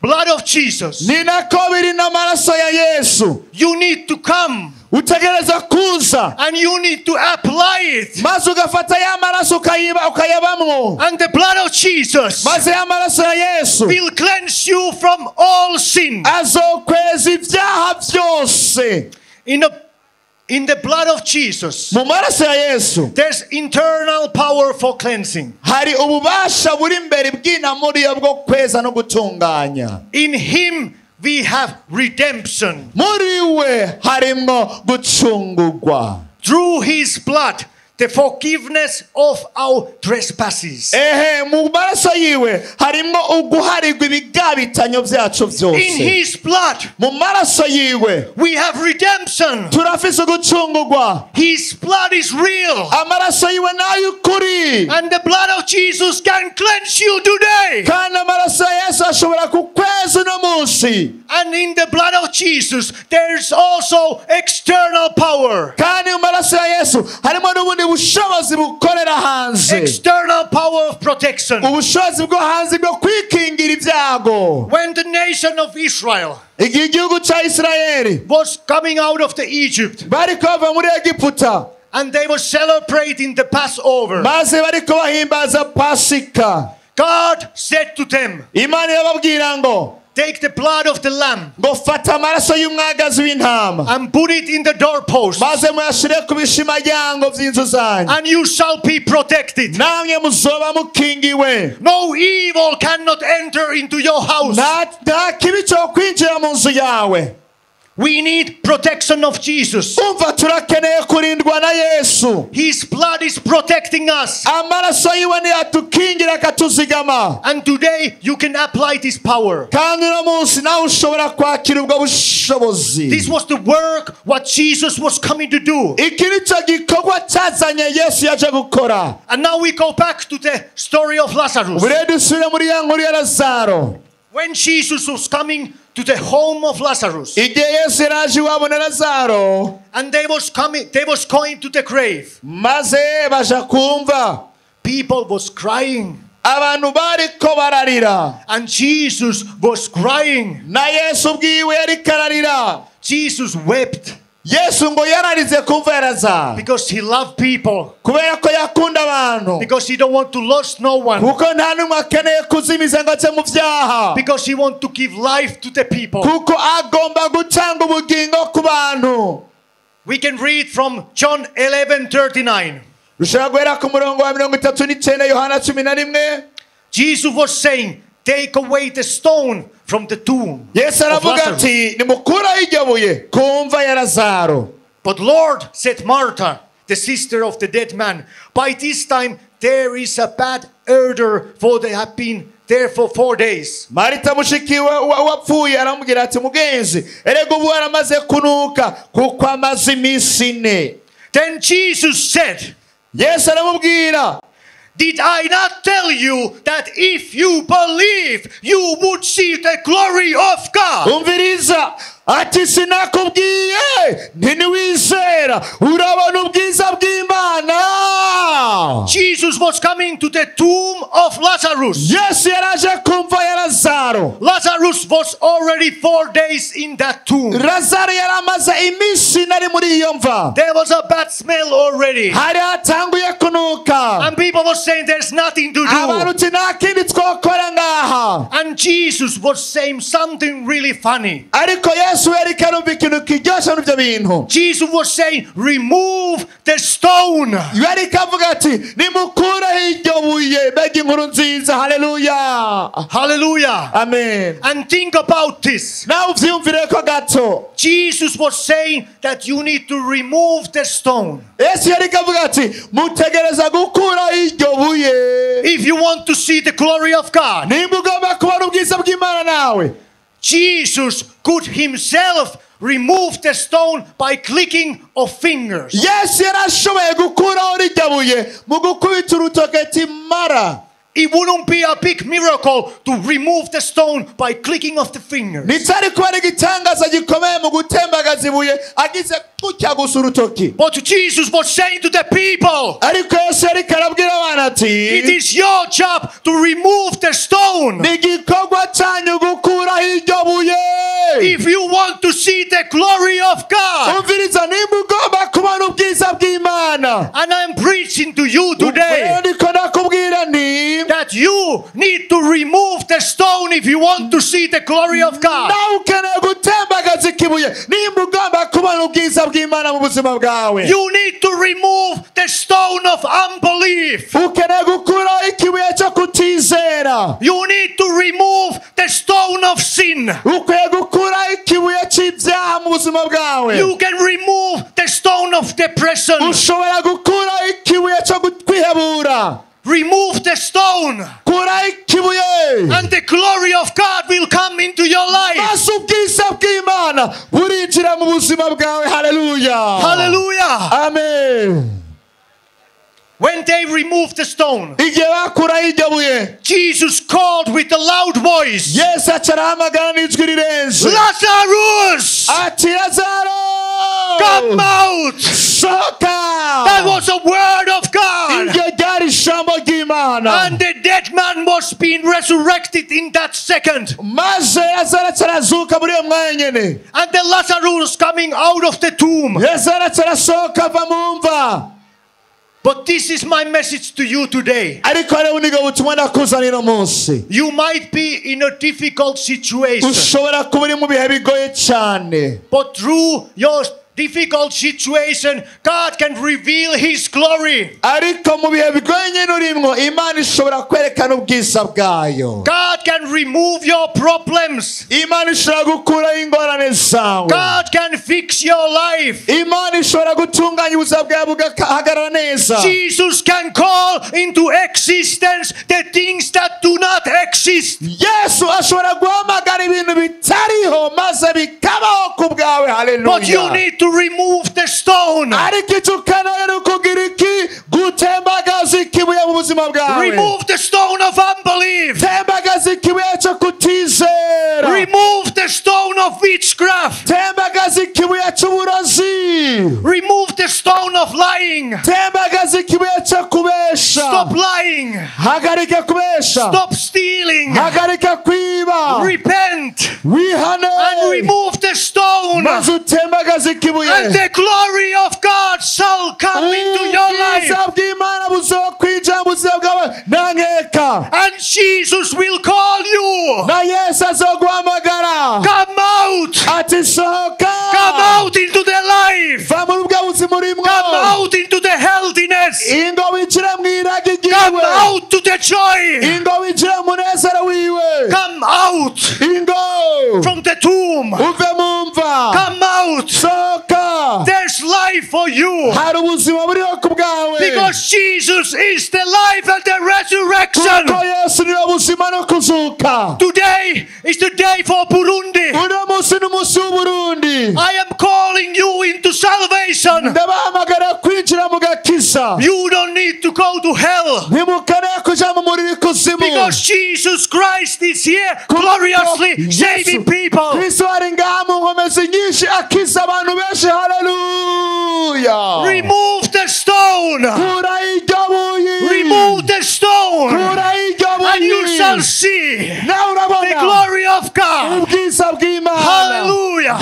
blood of Jesus. Ni nako biri n'amaraso ya Yesu. You need to come. Utegereza kuza. And you need to apply it. Maze ugafata ya maraso ukayabamwo. And the blood of Jesus maze ya maraso ya Yesu will cleanse you from all sin. Azokweza ibyaha byose. In the blood of Jesus, mu maraso ya Yesu, there's internal power for cleansing. Hari ububasha buri imbere bw'inamuriyo bwo kweza no gutunganya. In him we have redemption. Muri we harimwo gucungurwa. Through his blood, the forgiveness of our trespasses. Ehe, mu maraso yiwe harimwo uguharirwa ibigabitanyo byacu byose. In his blood, mu maraso yiwe, we have redemption. Turafise ugucungurwa. His blood is real. Amaraso yiwe n'ay'ukuri. And the blood of Jesus can cleanse you today. Kandi amaraso ya Yesu ashobora kukweza uno munsi. And in the blood of Jesus, there is also external power. Kandi mu maraso ya Yesu harimo n'ubundi bushobozi bukorera hanze. External power of protection. Ubushobozi bwo hanze bwo kwikingira ibyago. When the nation of Israel igihe igihugu cya Isirayeli was coming out of the Egypt, bariko bava muri Egiputa, and they were celebrating the Passover, maze bariko bahimbaza Pasika, God said to them, Imana irababwira ngo take the blood of the lamb ngo fata amaraso y'umwagazi w'intama and put it in the doorpost, maze muyashire ku bishimaryango by'inzu zanyu, and you shall be protected. Namwe muzoba mukingiwe. No evil cannot enter into your house. Nta kibi cyo kwinjira mu nzu yawe. We need protection of Jesus. Umva turakeneye kurindwa na Yesu. His blood is protecting us. Amaraso yiwe niyo atukingira akatuzigama. And today you can apply this power. Kandi uno munsi nawe ushobora kwakira ubwo bushobozi. This was the work what Jesus was coming to do. Iki nicyo gikorwa cyazanye Yesu yaje gukora. And now we go back to the story of Lazarus. Ubu rero dusubire muri ya nkuru ya Lazaro. When Jesus was coming to the home of Lazarus, igihe Yesu yaraje iwabo na Lazaro, and they was going to the grave, maze baja kumva, people was crying, abantu bariko bararira, and Jesus was crying. Na Yesu ubwiwe yariko ararira. Jesus wept. Yesu ngo yararize kumva ya Lazaro, because he loved people, kubera ko yakunda abantu, because he don't want to lose no one, kuko nta n'umwe akeneye kuzimiza ngo ace mu byaha, because he want to give life to the people. Kuko agomba gutanga ubugingo ku bantu. We can read from John 11:39. Rushobora guhera ku murongo wa 39 Yohana 11. Jesus was saying, take away the stone from the tomb. Yesu aravuga ati nimukuraho iryo buye kumva ya Lazaro. But Lord, said Martha, the sister of the dead man, by this time there is a bad odor, for they have been there for 4 days. Marita mushiki wapfuye aramubwira ati mugenzi, erega ubu aramaze kunuka kuko amaze iminsi ine. Then Jesus said, Yesu aramubwira, did I not tell you that if you believe, you would see the glory of God? Umviriza ati sinakubwiye ntiwizera urabona ubwiza bw'Imana. Jesus was coming to the tomb of Lazarus. Yesu yaraje kumva ya Lazaro. Lazarus was already 4 days in that tomb. Lazaro yaramaze iminsi ine ari muri iyo mva. There was a bad smell already. Hari hatanguye kunuka. And people were saying there's nothing to do. Abantu uti nta kindi twokora ngaha. And Jesus was saying something really funny. Ariko Yesu yariko arumva ikintu kiryoshe muri ibyo bintu. Jesus was saying, remove the stone. Yariko avuga ati nimukureho iryo buye. Mbega inkuru nziza. Haleluya. Hallelujah. Amen. And think about this. Nawe uvyiyumvire ko gato. Jesus was saying that you need to remove the stone. Yesu yariko avuga ati mutegereza gukuraho iryo buye. If you want to see the glory of God. Nimba ugomba kubona ubwiza bw'Imana nawe. Jesus could himself remove the stone by clicking of fingers. Yesu yarashoboye gukuraho rirya buye mu gukubita urutoke ati mara. It wouldn't be a big miracle to remove the stone by clicking of the fingers. Nitari kuba ari igitangaza gikomeye mu gutembagaza ibuye agize gutya gusa urutoki. But Jesus was saying to the people, ariko Yesu yariko arabwira abantu ati, it is your job to remove the stone. Ni igikorwa cyanyu gukuraho iryo buye. If you want to see the glory of God. Umviriza nimba ugomba kubona ubwiza bw'Imana. And I'm preaching to you today. Ndiko ndakubwira nti that you need to remove the stone if you want to see the glory of God. Nawe ukeneye gutembagaza ikibuye nimba ugomba kubona ubwiza bw'Imana mu buzima bwawe. You need to remove the stone of unbelief. Ukeneye gukuraho ikibuye cyo kutizera. You need to remove the stone of sin. Ukwiye gukuraho ikibuye cy'ibyaha mu buzima bwawe. You can remove the stone of depression. Ushobora gukuraho ikibuye cyo kwihebura. Remove the stone. Kura ikibuye. And the glory of God will come into your life. Maze ubwiza bw'Imana burinjira mu buzima bwawe. Hallelujah. Hallelujah. Amen. When they removed the stone, igihe bakuraho iryo buye, Jesus called with a loud voice, Yesu aca arahamagara n'ijwi rirenze, Lazarus, ati Lazaro, come out. Sohoka. That was a word bw'Imana. And the dead man was being resurrected in that second. Maze Lazaro arazuka muri uyo mwanya nyene. And the Lazarus coming out of the tomb. Lazaro arasohoka ava mu mva. But this is my message to you today. Ariko rero nigo butumwa ndakuzanira umunsi. You might be in a difficult situation. Ushobora kuba uri mu bihe bigoye cyane. But through your difficult situation, God can reveal His glory. Ariko mu bihe bigoye nyine urimwo, Imana ishobora kwerekana ubwiza bwayo. God can remove your problems. Imana ishobora gukuraho ingorane zawe. God can fix your life. Imana ishobora gutunganya ubuzima bwawe bugahagarara neza. Jesus can call into existence the things that do not exist. Yesu ashobora guhamagara ibintu bitariho maze bikabaho ku bwawe. Haleluya. But you need to remove the stone. Ariko icyo ukeneye ni ukugira iki? Gutembagaza ikibuye mu buzima bwawe. Remove the stone of unbelief. Tembagaza ikibuye cyo kutizera. Remove the stone of witchcraft. Tembagaza ikibuye cy'uburozi. Remove the stone of lying. Tembagaza ikibuye cyo kubesha. Stop lying. Hagarika kubesha. Stop stealing. Hagarika kwiba. Repent. Wihane. And remove the stone. Maze utembagaze ikibuye. And the glory of God shall come into your life. Ubwiza bw'Imana buzokwinjira mu buzima bwawe nta nkeka. And Jesus will call you. Na Yesu azoguhamagara. Come out. Ati sohoka. Come out into the life. Va muri bwa buzima urimwo. Come out into the healthiness. Ingo winjire mu iragi Come ryiwe. out to the joy. Ingo winjire mu munezero wiwe. Come out Ingo from the tomb. uve mu mva. Come out. Sohoka. There's life for you. Hari ubuzima buriho ku bwawe. Because Jesus is the life and the resurrection. Kuko Yesu niwe buzima no kuzuka. Today is the day for Burundi. Uno munsi ni umunsi w'Uburundi. I am calling you into salvation. Ndabahamagara kwinjira mu gakiza. You don't need to go to hell. Ntimukeneye kuja mu muriro ikuzimu. Because Jesus Christ is here gloriously saving people. Kristo ari ngaha mu nkomezi nyinshi akiza abantu benshi. Haleluya. Remove the stone. Kura iryo buye. Remove the stone. Kura iryo And you buye. shall see Nawe the urabona glory of God. ubwiza bw'Imana. Hallelujah.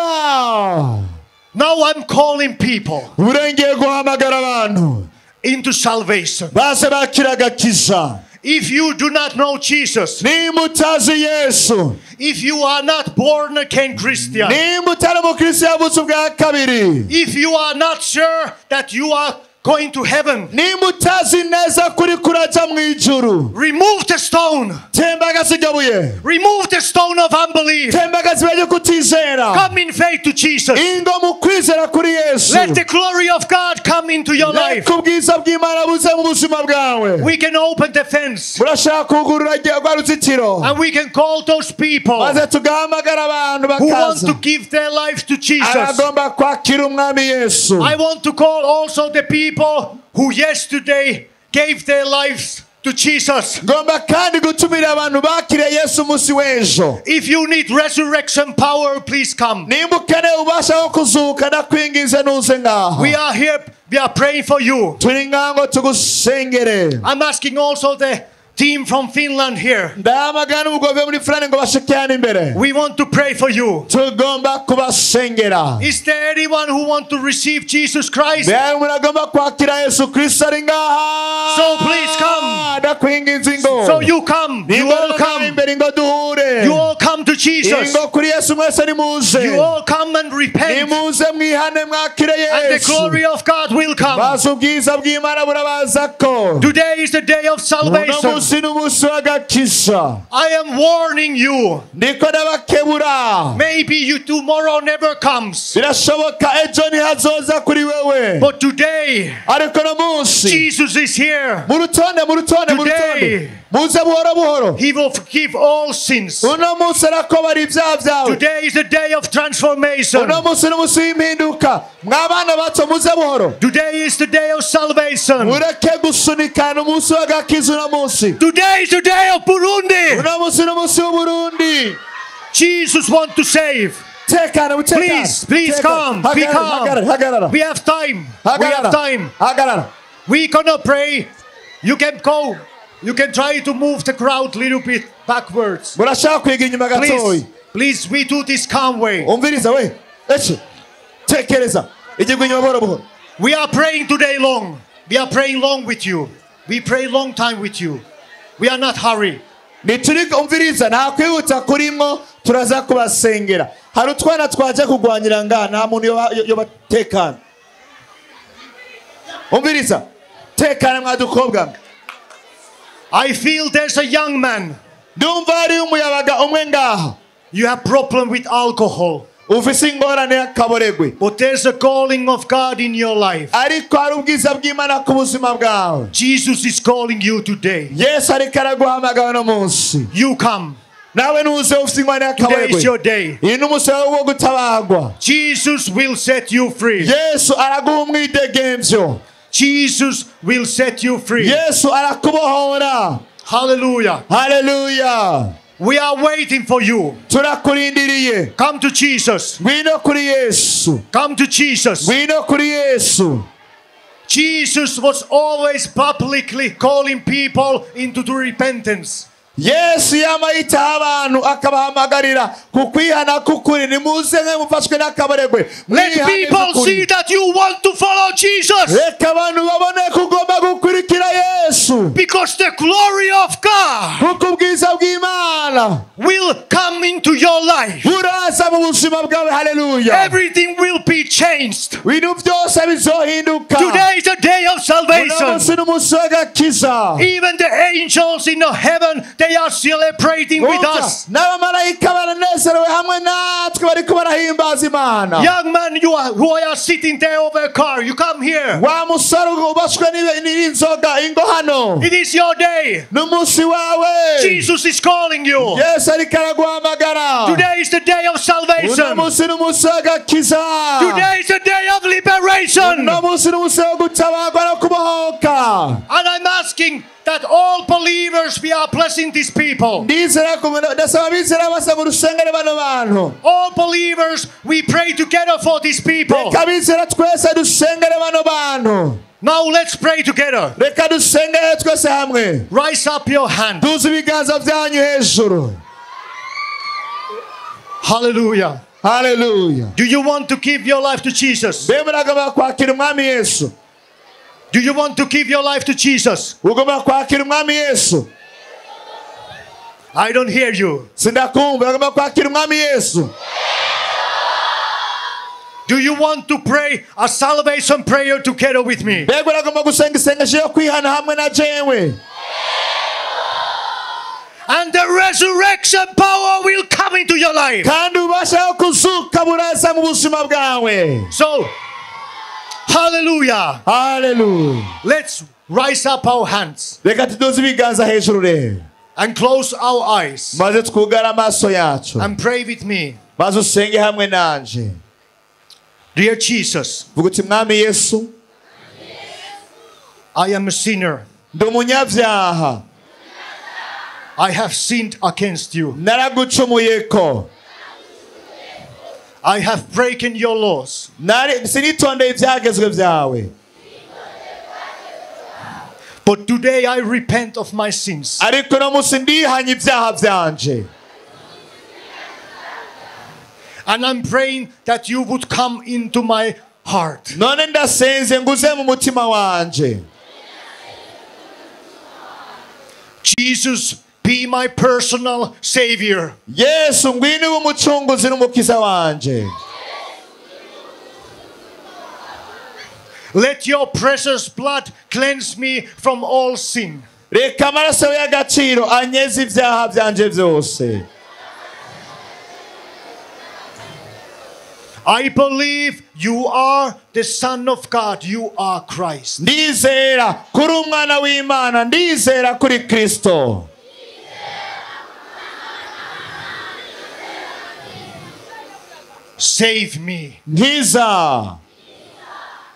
Haleluya. Now I'm calling people Urengeye guhamagara abantu into salvation. baze bakira agakiza. If you do not know Jesus, Nimba utazi Yesu, if you are not born again Christian, nimba utari umukristo yavutse ubwa kabiri, if you are not sure that you are going to heaven, nimba utazi neza kuri kuraja mu ijuru, remove the stone. tembagaza iryo buye, Remove the stone of unbelief. tembagaza ibuye ryo kutizera, Come in faith to Jesus. ingo mu kwizera kuri Yesu, Let the glory of God come into your life. reka ubwiza bw'Imana buze mu buzima bwawe. We can open the fence Murashaka kugurura rwa ruzitiro, and we can call those people maze tugahamagara abantu who want bakaza to give their life to Jesus. abagomba kwakira umwami Yesu. I want to call also the people who yesterday gave their lives to Jesus. Ngomba kandi gutumira abantu bakiriye Yesu umunsi w'ejo. If you need resurrection power, please come. Nimba ukeneye ububasha bwo kuzuka, ndakwinginze nuze ngaha. We are here, we are praying for you. Turi ngaha ngo tugusengere. I'm asking also the team from Finland here. Ndahamagara n'umugore muri Finland ngo bashike hano imbere. We want to pray for you. Tugomba kubasengera. Is there anyone who want to receive Jesus Christ? Mbega umuntu agomba kwakira Yesu Kristo ari ngaha. So please come. Ndakwinginze ingo. So you come. You Ingo all ngaha come. imbere ingo duhure. You all come to Jesus. Ingo kuri Yesu mwese nimuze. You all come and repent. Nimuze mwihane mwakire And the Yesu. glory of God will come. Maze ubwiza bw'Imana burabazako. Today is the day of Uno salvation. munsi ni umunsi w'agakiza. I am warning you. Ndiko ndabakebura. Maybe you tomorrow never comes. Birashoboka ejo ntihazoza kuri wewe. But today, Ariko no munsi Jesus is here. mu rutonde, mu rutonde, mu Today. rutonde, muze buhoro buhoro. He will forgive all sins. Uno munsi arakobara ibyaha byawe. Today is the day of transformation. Uno munsi ni umunsi w'impinduka. Mwabana bato muze buhoro. Today is the day of salvation. Mureke gusunikana umunsi w'agakiza uno munsi. Today is the day of Burundi. Uno munsi ni umunsi w'Uburundi. Jesus wants to save. Tekana, utekane. Please, please Tekana. come. Be Hagarara, calm. hagarara, hagarara. We have time. We have Hagarara. time. Hagarara. We gonna pray You can go. You can try to move the crowd a little bit backwards. Murashaka kwiga inyuma Please, gatoyi. please, we do this calm way. Umviriza we ece tekereza igirwa inyuma buhoro buhoro. We are praying today long. We are praying long with you. We pray long time with you. We are not hurry. Ntituri umviriza nta kwihuta kurimwo turaza kubasengera hari utwana twaje kugwanyira ngaha nta muntu yobatekana umviriza tekana mwa dukobwa mwe. I feel there's a young man. Ndumva hari umuyabaga umwe ngaha. You have problem with alcohol. Ufise ingorane y'akaboregwe. But there's a calling of God in your life. Ariko hari ubwiza bw'Imana ku buzima bwawe. Jesus is calling you today. Yesu ariko araguhamagara uno munsi. You come. Nawe nuze ufise ingorane Today y'akaboregwe. is your day. Iyi ni umunsi wawe wo gutabagwa. Jesus will set you free. Yesu araguha umwidegemvyo. Jesus will set you free. Yesu arakubohora. Hallelujah. Hallelujah. We are waiting for you. Turakurindiriye. Come to Jesus. Ngwino kuri Yesu. Come to Jesus. Ngwino kuri Yesu. Jesus was always publicly calling people into the repentance. Yesu yama yitaho abantu akabahamagarira ku kwihana k'ukuri nimuze mwe mufashwe n'akaboregwe. Let Mwihane people by'ukuri. see that you want to follow Jesus. Reka abantu babone ko ugomba gukurikira Yesu. Because the glory of God Kuko ubwiza bw'Imana will come into your life. buraza mu buzima bwawe. Haleluya. Everything will be changed. Ibintu byose bizohinduka. Today is the day of Uno salvation. munsi ni umunsi w'agakiza. Even the angels in the heaven, they are celebrating with us. N'abamarayika baranezerewe hamwe natwe bariko barahimbaza Imana. Young man, you are who are sitting there over a car, you come here. Wa musore ubashwe n'inzoga ingo hano. It is your day. N'umunsi wawe. Jesus is calling you. Yesu ariko araguhamagara. Today is the day of Uno salvation. munsi ni umunsi w'agakiza. Today is the day of liberation. Uno munsi ni umunsi wo gutabarwa no kubohoka. And I'm asking that all believers, we are blessing these people. Ndizera ndasaba abizera bose ngo dusengere bano bantu. All believers, we pray together for these people. Reka abizera twese dusengere bano bantu. Now let's pray together. Reka dusengere twese hamwe. Rise up your hand. Duze ibiganza byanyu hejuru. Hallelujah. Hallelujah. Do you want to give your life to Jesus? Mbe muragomba kwakira umwami Yesu. Do you want to give your life to Jesus? Ugomba kwakira umwami Yesu. I don't hear you. Sindakumva. Ugomba kwakira umwami Yesu. Do you want to pray a salvation prayer together with me? Mbega uragomba gusenga isengesho yo kwihana hamwe na jewe. And the resurrection power will come into your life. Kandi ubasha kuzuka buraza mu buzima bwawe. So, hallelujah. Hallelujah. Let's rise up our hands Reka tuduze ibiganza hejuru rero. and close our eyes Maze twugare amaso yacu. and pray with me. Maze usenge hamwe nanje. Dear Jesus, Vuga uti Mwami Yesu, I am a sinner. ndi umunyabyaha. I have sinned against you. Naragucumuyeko. I have broken your laws. Sinitondeye ibyagezwe byawe. But today I repent of my sins. Ariko uno munsi ndihanye ibyaha byanje. And I'm praying that you would come into my heart. None ndasenze nguze mu mutima wanje. Jesus, be my personal savior. Yesu ngwino ube umucunguzi n'umukiza wanje. Let your precious blood cleanse me from all sin. Reka amaraso y'agaciro anyeze ibyaha byanje byose. I believe you are the Son of God. You are Christ. Ndizera kuri umwana w'Imana, ndizera kuri Kristo. Save me. Nkiza.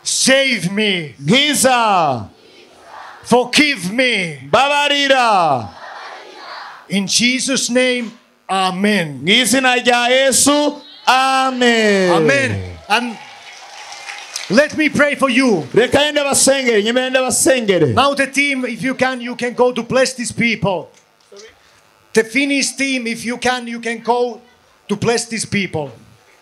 Save me. Nkiza. Forgive me. Babarira. In Jesus' name, amen. Mu izina rya Yesu, amen. Amen. And Let me pray for you. Reka ndabasengere, nyemere ndabasengere. Now the team, if you can go to bless these people. The Finnish team, if you can go to bless these people.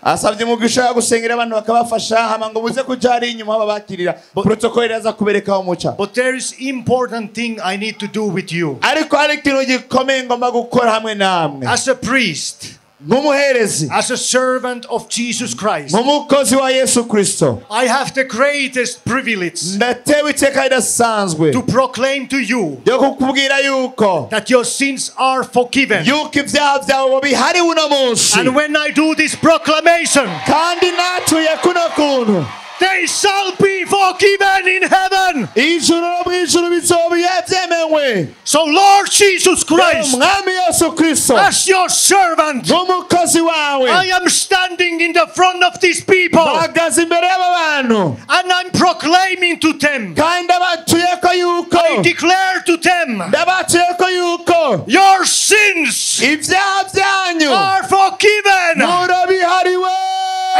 Asabye umugisha gusengera abantu bakabafasha hama ngo muze kuja ari inyuma babakirira. Protocol iraza kubereka umuca. But there is important thing I need to do with you. Ariko hari ikintu gikomeye ngomba gukora hamwe namwe. As a priest, nk'umuherezi, as a servant of Jesus Christ, nk'umukozi wa Yesu Kristo, I have the greatest privilege ndatewe iteka ridasanzwe to proclaim to you ryo kukubwira yuko that your sins are forgiven. yuko ibyaha byawe bihariwe uno munsi. And when I do this proclamation, kandi natuye kuno kuntu, they shall be forgiven in heaven. Ijuru no mu ijuru bizoba byemewe. So Lord Jesus Christ, Umwami Yesu Kristo, as your servant, nk'umukozi wawe, I am standing in the front of these people, mpagaze imbere y'aba bantu, and I'm proclaiming to them, kandi ndabatuye ko yuko, I declare to them, ndabatuye ko yuko your sins ibyaha byanyu are forgiven murabihariwe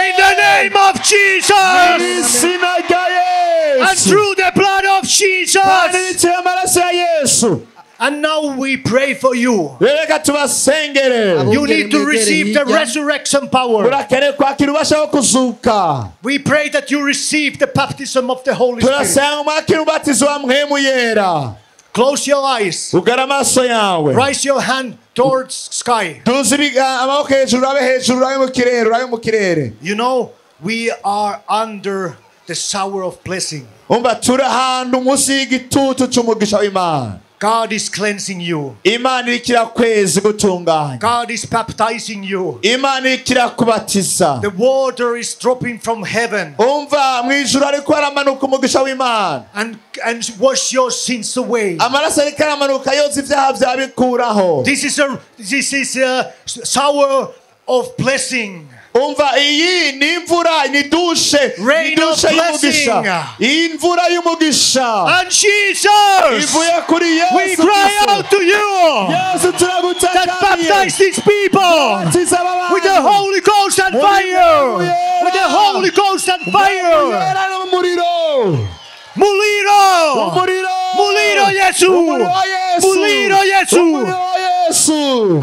in the name of Jesus izina rya and Yesu, through the blood of Jesus. kandi biciye amaraso ya Yesu. And now we pray for you. Reka tubasengere. You need to receive the resurrection power. Urakeneye kwakira ububasha bwo kuzuka. We pray that you receive the baptism of the Holy Spirit. Turasenga mwakira umubatizo wa Mpwemu Yera. Close your eyes. Ugara amaso yawe. Raise your hand towards sky. Duza amaboko hejuru, urabe hejuru, urabe mu kirere, urabe mu kirere. You know, we are under the shower of blessing. Umva turi ahantu munsi y'igitutu cy'umugisha w'Imana. God is cleansing you. Imana iriko irakwezi gutunganya. God is baptizing you. Imana iriko irakubatiza. The water is dropping from heaven. Umva mu ijuru ariko haramanuka umugisha w'Imana. And wash your sins away. Amaraso ariko aramanuka yoza ibyaha byawe bikuraho. This is a shower of blessing. Umva iyi ni imvura, ni dushe, ni dushe y'umugisha. Iyi imvura y'umugisha. And Jesus, ivuye kuri Yesu. We cry out to you Yesu, that baptize these people with the Holy Ghost and fire. With the Holy Ghost and fire. Muliro! Muliro Yesu! Muliro Yesu!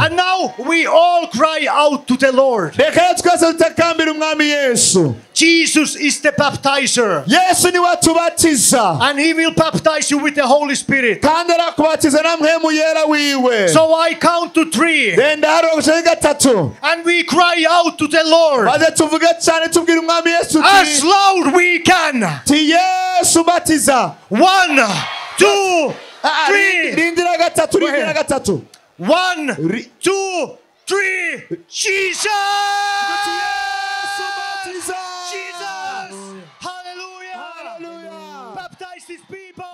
And now we all cry out to the Lord. Reka twese dutakambira umwami Yesu. Jesus is the baptizer. Yesu niwe atubatiza. And he will baptize you with the Holy Spirit. Kandi arakubatiza na Mpwemu Yera wiwe. So I count to 3. Ndaharura gushika gatatu. And we cry out to the Lord. Maze tuvuge cyane tubwira umwami Yesu as loud we can. Ti Yesu batiza. 1, 2, 3. Rindira gatatu, rindira gatatu. 1, 2, 3. Jesus! Jesus! Hallelujah! Hallelujah! Baptize these people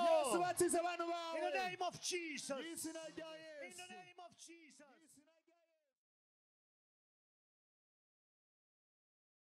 in the name of Jesus. In the name of Jesus.